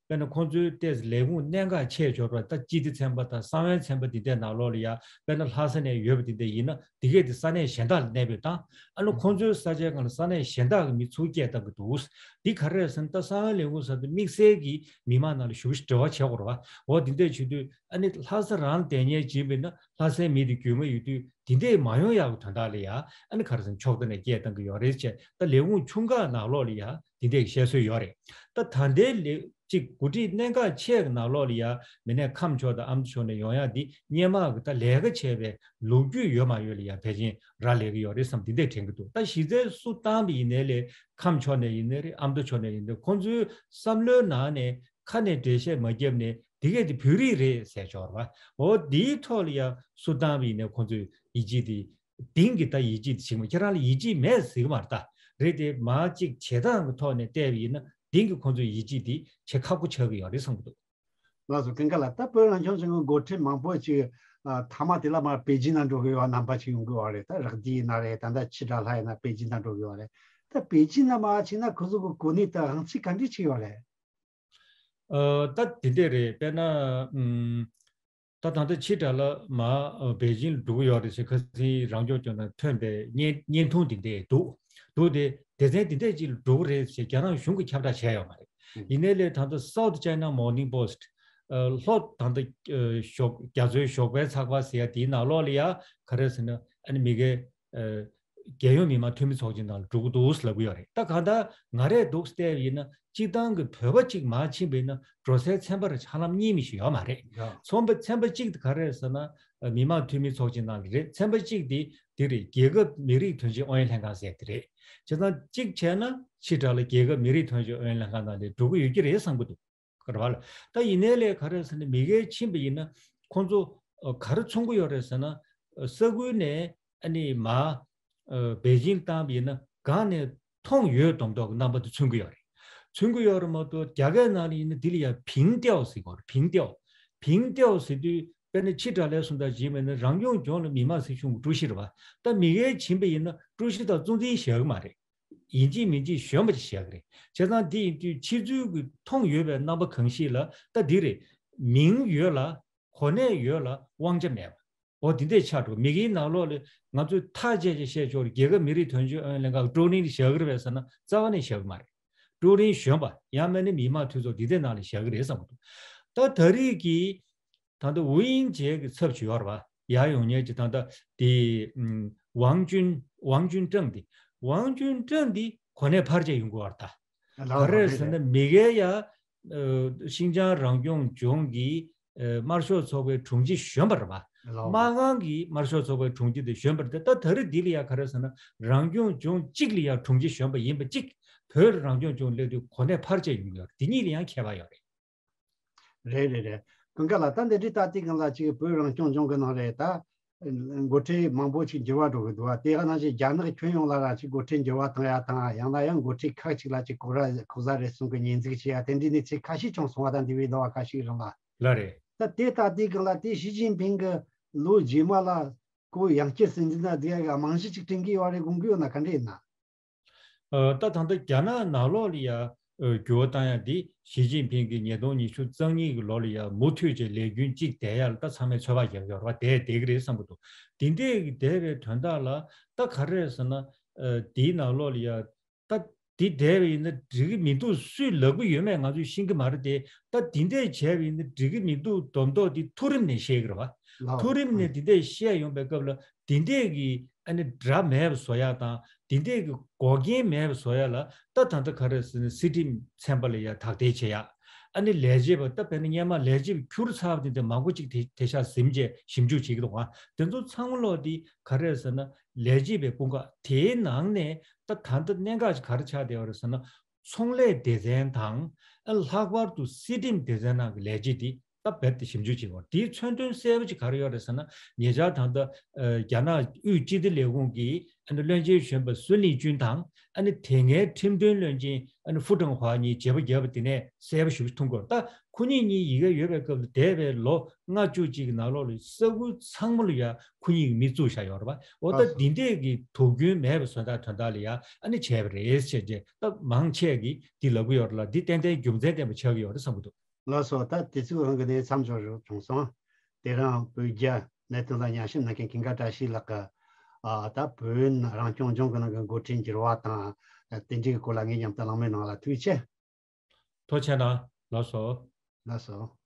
དཔེར་ན་ཁོང་ཚོའི་ཏོག་ཙམ་ལས་ཁུངས་གནད་འགག་ཆེ་ཆོག་པ་ད་སྤྱི་བདེ་ཚན་པ་དང་གསང་བའི་ཚན་པ་འདི་འདྲའི་ནང་ལོགས་ལ་ཡ་དཔེར་ན་ལྷ་ས་ནས་ཡོད་པ་འདི་འདྲ་ཡིན་ན་འདི་གས་དེ་ས་གནས་གཞན་དག་ལ་གནས་སྤོས་བཏང་། ཨ་ནི་ཁོང་ཚོའི་ས་ཆའི་སྒང་ལ་ས་གནས་གཞན་དག་གི་མི་ཚུར་སྐྱེལ་བཏང་གི་འདུག་འདི་ག་རེ་རེད་ཟེར་ན་ད་གསང་བའི་ལས་ཁུངས་ཟེར་དུས་དམིགས་བསལ་གྱི་མི་མང་ནང་ལ་ཞུ་ཞུ་འབྲེལ་བ་བྱེད་དགོས་རེད་བ། འོ་འདི་འདྲས་བྱེད་དུས་ཨ་ནི་ལྷ་ས་རང་ལ་བསྡད་མཁན་ཅིག་ཡིན་པ་ཡིན་ན་ལྷ་སའི་མི་དེ་རྒྱུས་མངའ་ཡོད་དུས་འདི་འདྲས་མ་ཡོང་ཡག་གི་དོན་དག་ལ་ཡ་ཨ་ནི་ག་རེ་ཟེར་ན་ཕྱོགས་མཐའ་ནས་སྐྱེལ་བཏང་གི་ཡོད་རེད་ཅེས་ད་ལས་ཁུངས་ཆུང་ཁག་ནང་ལོགས་ལ་ཡ། དེ་འདྲའི་བཤད་སྲོལ་ཡོད་རེད། ད་ད་ལྟའི་ལས་གཅིག་འགོ་ཁྲིད་གནད་འགག་ཆེ་གི་ནང་ལོགས་ལ་ཡ་མི་སྣས་ཁམས་ཕྱོགས་དང་ཨ་མདོ་ཕྱོགས་ནས་ཡོང་ཡ་འདི་སྔོན་མ་གི་ད་ལས་ཀ་བྱས་པའི་ལོ་རྒྱུས་ཡོད་མ་ཡོད་ལ་ཡ་ཕལ་ཆེར་རག་ལས་ཀྱི་ཡོད་རེད་བསམ་དེ་འདྲས་དྲན་གྱི་འདུག་ད་གཞི་རྩའི་སུ་བཏང་བ་ཡིན་ནའི་ལས་ཁམས་ཕྱོགས་ནས་ཡིན་ནའི་རེད། ཨ་མདོ་ཕྱོགས་ནས་ཡིན་ནའི་ཁོང་ཚོའི་བསམ་བློའི་ནང་ནས་ཁ་ནས་འགྲེལ་བཤད་མ་བརྒྱབ་ནས་དེ་གས་དེ་བོད་རིགས་རེད་ཟེར་ཆོག་རེད་བ། འོ་དེའི་ཐོག་ལ་ཡ་སུ་བཏང་བ་ཡིན་ནའི་ཁོང་ཚོའི་ཡིད་ཆེས་དེ། དེང་གི་ད་ཡིད་ཆེས་དེ་ཞིག་མ་ཁྱེད་རང་ལ་ཡིད་ཆེས་མེད་ཟེར་གི་མ་རེད་ད། རེད་དེ་མ་གཅིག་བྱེད་སྟངས་ཀྱི་ཐོག་ནས་བལྟས་པ་ཡིན་ན་དེང་གི་ཁོང་ཚོའི་ཡིད་ཆེས་དེ་བྱེད་ཁག་པོ་ཆགས་ཀྱི་ཡོད་རེད་བསམ་གྱི་འདུག་ལགས་སོ། ཀུན་དགའ་ལགས། ད་བོད་རང་སྐྱོང་ལྗོངས་ཀྱི་འགོ་ཁྲིད་མང་པོ་ཅིག་ཨ་མཐའ་མ་དེ་ལ་མར་པེ་ཅིན་ལ་འགྲོ་གི་ཡོད་རྣམ་པ་ཅིག་ཡོང་གི་ཡོད་རེད། ད་རག་སྡེ་ཡིན་ན་རེད། ད་ལྟ་ཕྱི་དྲག་ལྷ་ཡིན་ན་པེ་ཅིན་ལ་འགྲོ་གི་ཡོད་རེད། ད་པེ་ཅིན་ལ་མར་ཕྱིན་ན་ཁོ་ཚོ་གི་གོ་གནས་ད་དབང་ཚད་ག་འདྲས་ཅིག་ཡོད་རེད། ཨ་ད་དེ་འདྲས་རེད། དཔེར་ན་ཨམ། ད་ད་ལྟ་ཕྱི་དྲག་ལྷ་མར་པེ་ཅིན་ལ་འགྲོ་གི་ཡོད་རེད་ཟེར་ཁ་སང་རང་སྐྱོང་ལྗོངས་ནས་ཐོན་པའི་བརྙན་བརྙན་ཐུང་དེ་འདྲས་འདུག་འདུག་སྟེ་སྡེ་ཚན་དེ་འདྲས་ཅིག་ལ་འགྲོ་གི་རེད་ཟེར་རྒྱ་ནག་གཞུང་གིས་ཁྱབ་བསྒྲགས་བྱས་ཡོད་མ་རེད། ཡིན་ནའི་ལས་ད་ལྟ་South China Morning Post ཨ་ལྷོ་ད་ལྟ་ཨ་ཞོགས་རྒྱ་མཚོའི་ཞོགས་པའི་ཚགས་པར་ཟེར་ཡ་དེའི་ནང་ལོགས་ལ་ཡ་ག་རེ་ཟེར་ན་ཨ་ནི་མི་སྒེར་ཨ་རྒྱལ་ཡོངས་མི་དམངས་འཐུས་མི་ཚོགས་ཆེན་ནང་ལ་འགྲོ་གི་འདུག་ལབ་ཀྱི་ཡོད་རེད། ད་གང་ལྟར་ང་རས་འདུག་བལྟས་པ་ཡིན་ན་སྤྱིར་བཏང་གི་བོད་པ་གཅིག་མར་ཕྱིན་པ་ཡིན་ན་འགྲོ་སའི་ཚན་པ་ར་ཧ་ལམ་རྙེད་མི་ཞིག་ཡོད་མ་རེད། ཡ། ཚོགས་པ་ཚན་པ་གཅིག་དེ་ག་རེ་རེད་ཟེར་ན་མི་དམངས་འཐུས་མི་ཚོགས་ཆེན་ནང་ལ་རེད། ཚན་པ་གཅིག་དེ་དེ་རེད། རྒྱལ་ཁབ་མི་རིགས་དོན་གཅོད་ཨུ་ཡོན་ལྷན་ཁང་ཟེར་དེ་རེད། བྱས་ཙང་གཅིག་བྱས་ན་ཕྱི་དྲག་ལྷ་རྒྱལ་ཁབ་མི་རིགས་དོན་གཅོད་ཨུ་ཡོན་ལྷན་ཁང་ནང་ལ་འགྲོ་གི་ཡོད་ཀྱི་རེད་བསམ་གྱི་འདུག་རེད་བ་ལ། ད་ཡིན་ནའི་ལས་ག་རེ་ཟེར་ན་མི་སྒེར་ཕྱིན་པ་ཡིན་ན་ཁོང་ཚོ་ཨ་ག་རེ་མཚོན་གྱི་ཡོད་རེད་ཟེར་ན་ཨ་ས་ཁུལ་ནས་ཨ་ནི་མར་ཨ་པེ་ཅིན་བཏང་པ་ཡིན་ན་སྒང་ནས་མཐོང་ཡོད་མདོག་མདོག་གི་རྣམ་པ་དེ་མཚོན་གྱི་ཡོད་རེད། མཚོན་གྱི་ཡོད་རེད་མ་གཏོགས་རྒྱ་སྐད་ནང་ལ་ཡིན་ན་འདི་ལ་ཡ་ཕིང་ཏེའོ་ཟེར་གྱི་ཡོད་རེད། ཕིང་ཏེའོ། ཕིང་ཏེའོ་ཟེར་དུས་དཔེར་ན་ཕྱི་དྲག་ལྷའི་གསུང་སྟངས་བྱས་པ་ཡིན་ན་རང་སྐྱོང་ལྗོངས་ལ་མི་དམངས་སྲིད་གཞུང་གི་ཀྲུའུ་ཞི་རེད་བ། ད་མི་སྒེར་ཕྱིན་པ་ཡིན་ན་ཀྲུའུ་ཞི་དང་གཙོ་འཛིན་བཞག་གི་མ་རེད། ཡིན་གཅིག་མིན་གཅིག་གཞོན་པ་ཅིག་བཞག་གི་རེད། བྱས་ཙང་འདི་ཡིན་དུས་ཕྱི་ཚུལ་གྱི་མཐོང་ཡོད་པའི་རྣམ་པ་གང་ཞིག་ལ་ད་འདི་རེད། མིང་ཡོད་ལ་གོ་གནས་ཡོད་ལ་དབང་ཆ་མེད་པ། འོ་འདི་འདྲས་ཆགས་འགྲོ། མི་སྒེར་ནང་ལོགས་ལ་ང་ཚོས་ཐག་བཅད་བྱས་བཤད་ཆོག་རྒྱལ་ཁབ་མི་རིགས་དོན་གཅོད་ཨུ་ཡོན་ལྷན་ཁང་ཀྲུའུ་རིན་ལ་བཞག་གི་རེད་པས་ཟེར་ན་རྩ་བ་ནས་བཞག་གི་མ་རེད། ཀྲུའུ་རིན་གཞོན་པ་ཡང་མིན་ན་མི་དམངས་འཐུས་ཚོགས་འདི་འདྲས་ནང་ལ་བཞག་གི་རེད་བསམ་གྱི་འདུག་ད་ད་རེས་ཀྱི་ད་ལྟ་ཝུའུ་དབྱིང་ཇེ་གི་ཚབ་ཅིག་ཡོད་རེད་བ། ཡར་ཡོང་མཁན་གྱི་ད་ལྟ་དེ་ཝང་ཅུན་ཝང་ཅུན་ཀྲེང་དེ། ཝང་ཅུན་ཀྲེང་དེ་གོ་གནས་ཕར་བཅད་ཡོང་གི་ཡོད་རེད་ད། ལགས་ག་རེ་རེད་ཟེར་ན་མི་སྒེར་ཡ་ཨ་ཤིན་ཅང་རང་སྐྱོང་ལྗོངས་ཀྱི་ཨ་དམར་ཤོག་ཚོགས་པའི་དྲུང་ཆེ་གཞོན་པ་རེད་བ། ལགས། སྨར་ཁམས་ཀྱི་དམར་ཤོག་ཚོགས་པའི་དྲུང་ཆེ་དེ་གཞོན་པ་རེད་དེ། ད་ད་རེས་འདི་ལ་ཡ་ག་རེ་ཟེར་ན་རང་སྐྱོང་ལྗོངས་གཅིག་ལ་ཡ་དྲུང་ཆེ་གཞོན་པ་ཡིན་པ་གཅིག་བོད་རང་སྐྱོང་ལྗོངས་སླེབས་དུས་གོ་གནས་ཕར་བཅད་ཡོང་གི་ཡོད་རེད། འདི་གཉིས་ལ་ཡང་ཁྱད་པར་ཡོད་རེད། རེད་རེད་རེད། ཀུན་དགའ་ལགས། ད་འདི་འདྲའི་ད་ལྟའི་སྒང་ལ་ཅིག་བོད་རང་སྐྱོང་ལྗོངས་ཀྱི་ནང་རེད་ད། འགོ་ཁྲིད་མང་པོ་ཅིག་འགྱུར་བ་འགྲོ་གི་འདུག་བ། དེ་ག་ནང་བཞིན་རྒྱ་ནག་ཁྱོན་ཡོངས་ལ་ར་ཅིག་འགོ་ཁྲིད་འགྱུར་བ་བཏང་ཡ་དང་ཡང་ན་ཡང་འགོ་ཁྲིད་ཁག་ཅིག་ལ་ཅིག་ཁོག་ར་ཁོག་ཟ་རེ་ཟུང་གི་ཉེས་འཛུགས་བྱེད་ཡ་དེ་འདྲའི་གནས་ཚུལ་ཁ་ཤས་ཀྱང་སོང་བ་དང་འདི་བའི་ཟླ་བ་ཁ་ཤས་རིང་ལ། ལགས་རེད། ད་དེ་ད་ལྟའི་སྒང་ལ་དེ་ཞི་ཅིན་ཕིང་གི་ལོ་རྗེས་མ་ལ་ཁོ་ཡང་བསྐྱར་སྲིད་འཛིན་ན་བསྡད་ཡ་གི་རྨང་གཞི་ཅིག་བསྐྲུན་གི་ཡོད་རེད་དགོངས་ཀྱི་ཡོད་ན་ག་འདྲ་ཡིན་ན། ཨ་ད་ད་ལྟ་རྒྱ་ནག་ནང་ལོགས་ལ་ཡ་ཨ་འགྱུར་བ་བཏང་ཡ་འདི་ཞི་ཅིན་ཕིང་གིས་ཉིས་སྟོང་ཉི་ཤུ་རྩ་གཉིས་ཀྱི་ལོ་ལ་ཡ་མུ་མཐུད་ཅིག་ལས་རྒྱུན་གཅིག་བསྡད་ཡ་ལ་ད་ཚང་མས་ཚོད་དཔག་རྒྱག་ཡོད་རེད་བ། བསྡད་བསྡད་ཀྱི་རེད་བསམ་གྱི་འདུག་དེ་འདྲས་ཀྱི་བསྡད་པའི་དོན་དག་ལ་ད་ག་རེ་རེད་ཟེར་ན་ཨ་དེའི་ནང་ལོགས་ལ་ཡ་ད་དེ་བསྡད་པ་ཡིན་ན་འགྲིག་གི་མི་འདུག་སུས་ལབ་ཀྱི་ཡོད་མེད་ང་ཚོས་ཤེས་ཀྱི་མ་རེད་དེ། ད་དེ་འདྲས་བྱས་པ་ཡིན་ན་འགྲིག་གི་མི་འདུག་མདོག་མདོག་དེ་མཐོ་རིམ་ནས་བཤད་ཀྱི་རེད་བ། ལགས། མཐོ་རིམ་ནས་དེ་འདྲས་བཤད་ཡོང་པའི་སྐབས་ལ་དེ་འདྲས་ཀྱི་ཨ་ནི་དགྲ་མེད་པ་བཟོ་ཡག་དང་དེ་འདྲས་ཀྱི་འགོག་རྐྱེན་མེད་པ་བཟོ་ཡག་ལ་ད་ད་ལྟ་ག་རེ་ཟེར་ན་སྲིད་ཁྲིམས་ཚན་པ་ལ་ཡ་དག་ཐེར་བྱེད་ཡག་ཨ་ནི་ལས་བྱེད་པ་ད་དཔེར་ན་སྔོན་མ་ལས་བྱེད་པ་ཁྱུར་ཚར་བ་དེ་འདྲ་མང་པོ་ཅིག་དེ་དེ་ཤ་ཟིན་བྱས་ཞིབ་འཇུག་བྱེད་ཀྱི་འདུག་ཨ། དེ་ཚོ་ཚང་མ་ལོག་དེ་ག་རེ་ཟེར་ན་ལས་བྱེད་པའི་དཔུང་ཁག་དེའི་ནང་ནས་ད་ད་ལྟ་གནད་འགག་ཅིག་ག་རེ་ཆགས་བསྡད་པ་རེད་ཟེར་ན། ཚོང་ལས་སྡེ་ཚན་དང་། ཨ་ནི་ལྷག་པར་དུ་སྲིད་ཁྲིམས་སྡེ་ཚན་ནང་གི་ལས་བྱེད་དེ་ད་རྦད་དེ་ཞིབ་འཇུག་བྱེད་དགོས། དེའི་མཚོན་དོན་གསལ་པོ་ཅིག་ག་རེ་ཡོད་རེད་ཟེར་ན། ཉེ་ཆར་ད་ལྟ་ཨ་རྒྱ་ནག་དབུས་སྤྱི་བདེ་ལས་ཁུངས་ཀྱི་ཨ་ནི་བློན་ཆེན་གཞོན་པ་སུན་ལི་ཅུན་དང་། ཨ་ནི་དེ་སྔའི་ཁྲིམས་དོན་བློན་ཆེན་ཨ་ནི་ཧྥུ་ཀྲང་ཧྭ་གཉིས་བརྗེ་པོ་བརྒྱབ་པ་དེ་ནས་གསལ་པོ་ཞིག་མཐོང་གི་ཡོད་རེད། ད་ཁོ་གཉིས་གཉིས་ཡི་གེ་ཡོད་པའི་སྐབས་ལ་འདས་པའི་ལོ་ལྔ་བཅུ་གཅིག་གི་ནང་ལོགས་ལ་ས་ཁུལ་ཚང་མ་ལ་ཡ་ཁོ་གཉིས་ཀྱི་མི་བཙུགས་བཞག་ཡོད་རེད་པ། འོ་ད་ལགས་སོ། འདི་འདྲས་ཀྱི་དོགས་སྐྱོན་མེད་པའི་བཟོ་ལྟ་དོན་དག་ལ་ཡ་ཨ་ནི་བྱས་པ་རེད་ཟེར་བྱས། ད་མང་ཆེ་གིས་འདི་ལབ་ཀྱི་ཡོད་རེད་ལ། འདི་ཏན་ཏན་རྒྱུ་མཚན་ལྡན་པ་ཆགས་ཀྱི་ཡོད་རེད་བསམ་གྱི་འདུག་ལགས་སོ། ད་དུས་ཚོད་རང་གི་གནས་མཚམས་འཇོག་རོགས་བྱུང་སོང་། དེ་རིང་བོད་རྒྱ་གནད་དོན་ལ་ཉམས་ཞིབ་གནང་མཁན་ཀུན་དགའ་བཀྲ་ཤིས་ལགས་ཀྱིས། ཨ་ད་བོད་རང་སྐྱོང་ལྗོངས་ཀྱི་ནང་གི་འགོ་ཁྲིད་འགྱུར་བ་དང་། ཨ་དེ་འདྲའི་སྐོར་ལ་ངའི་མཉམ་དུ་གླེང་མོལ་གནང་ལ་ཐུགས་རྗེ་ཆེ། ཐུགས་རྗེ་གནང་། ལགས་སོ། ལགས་སོ།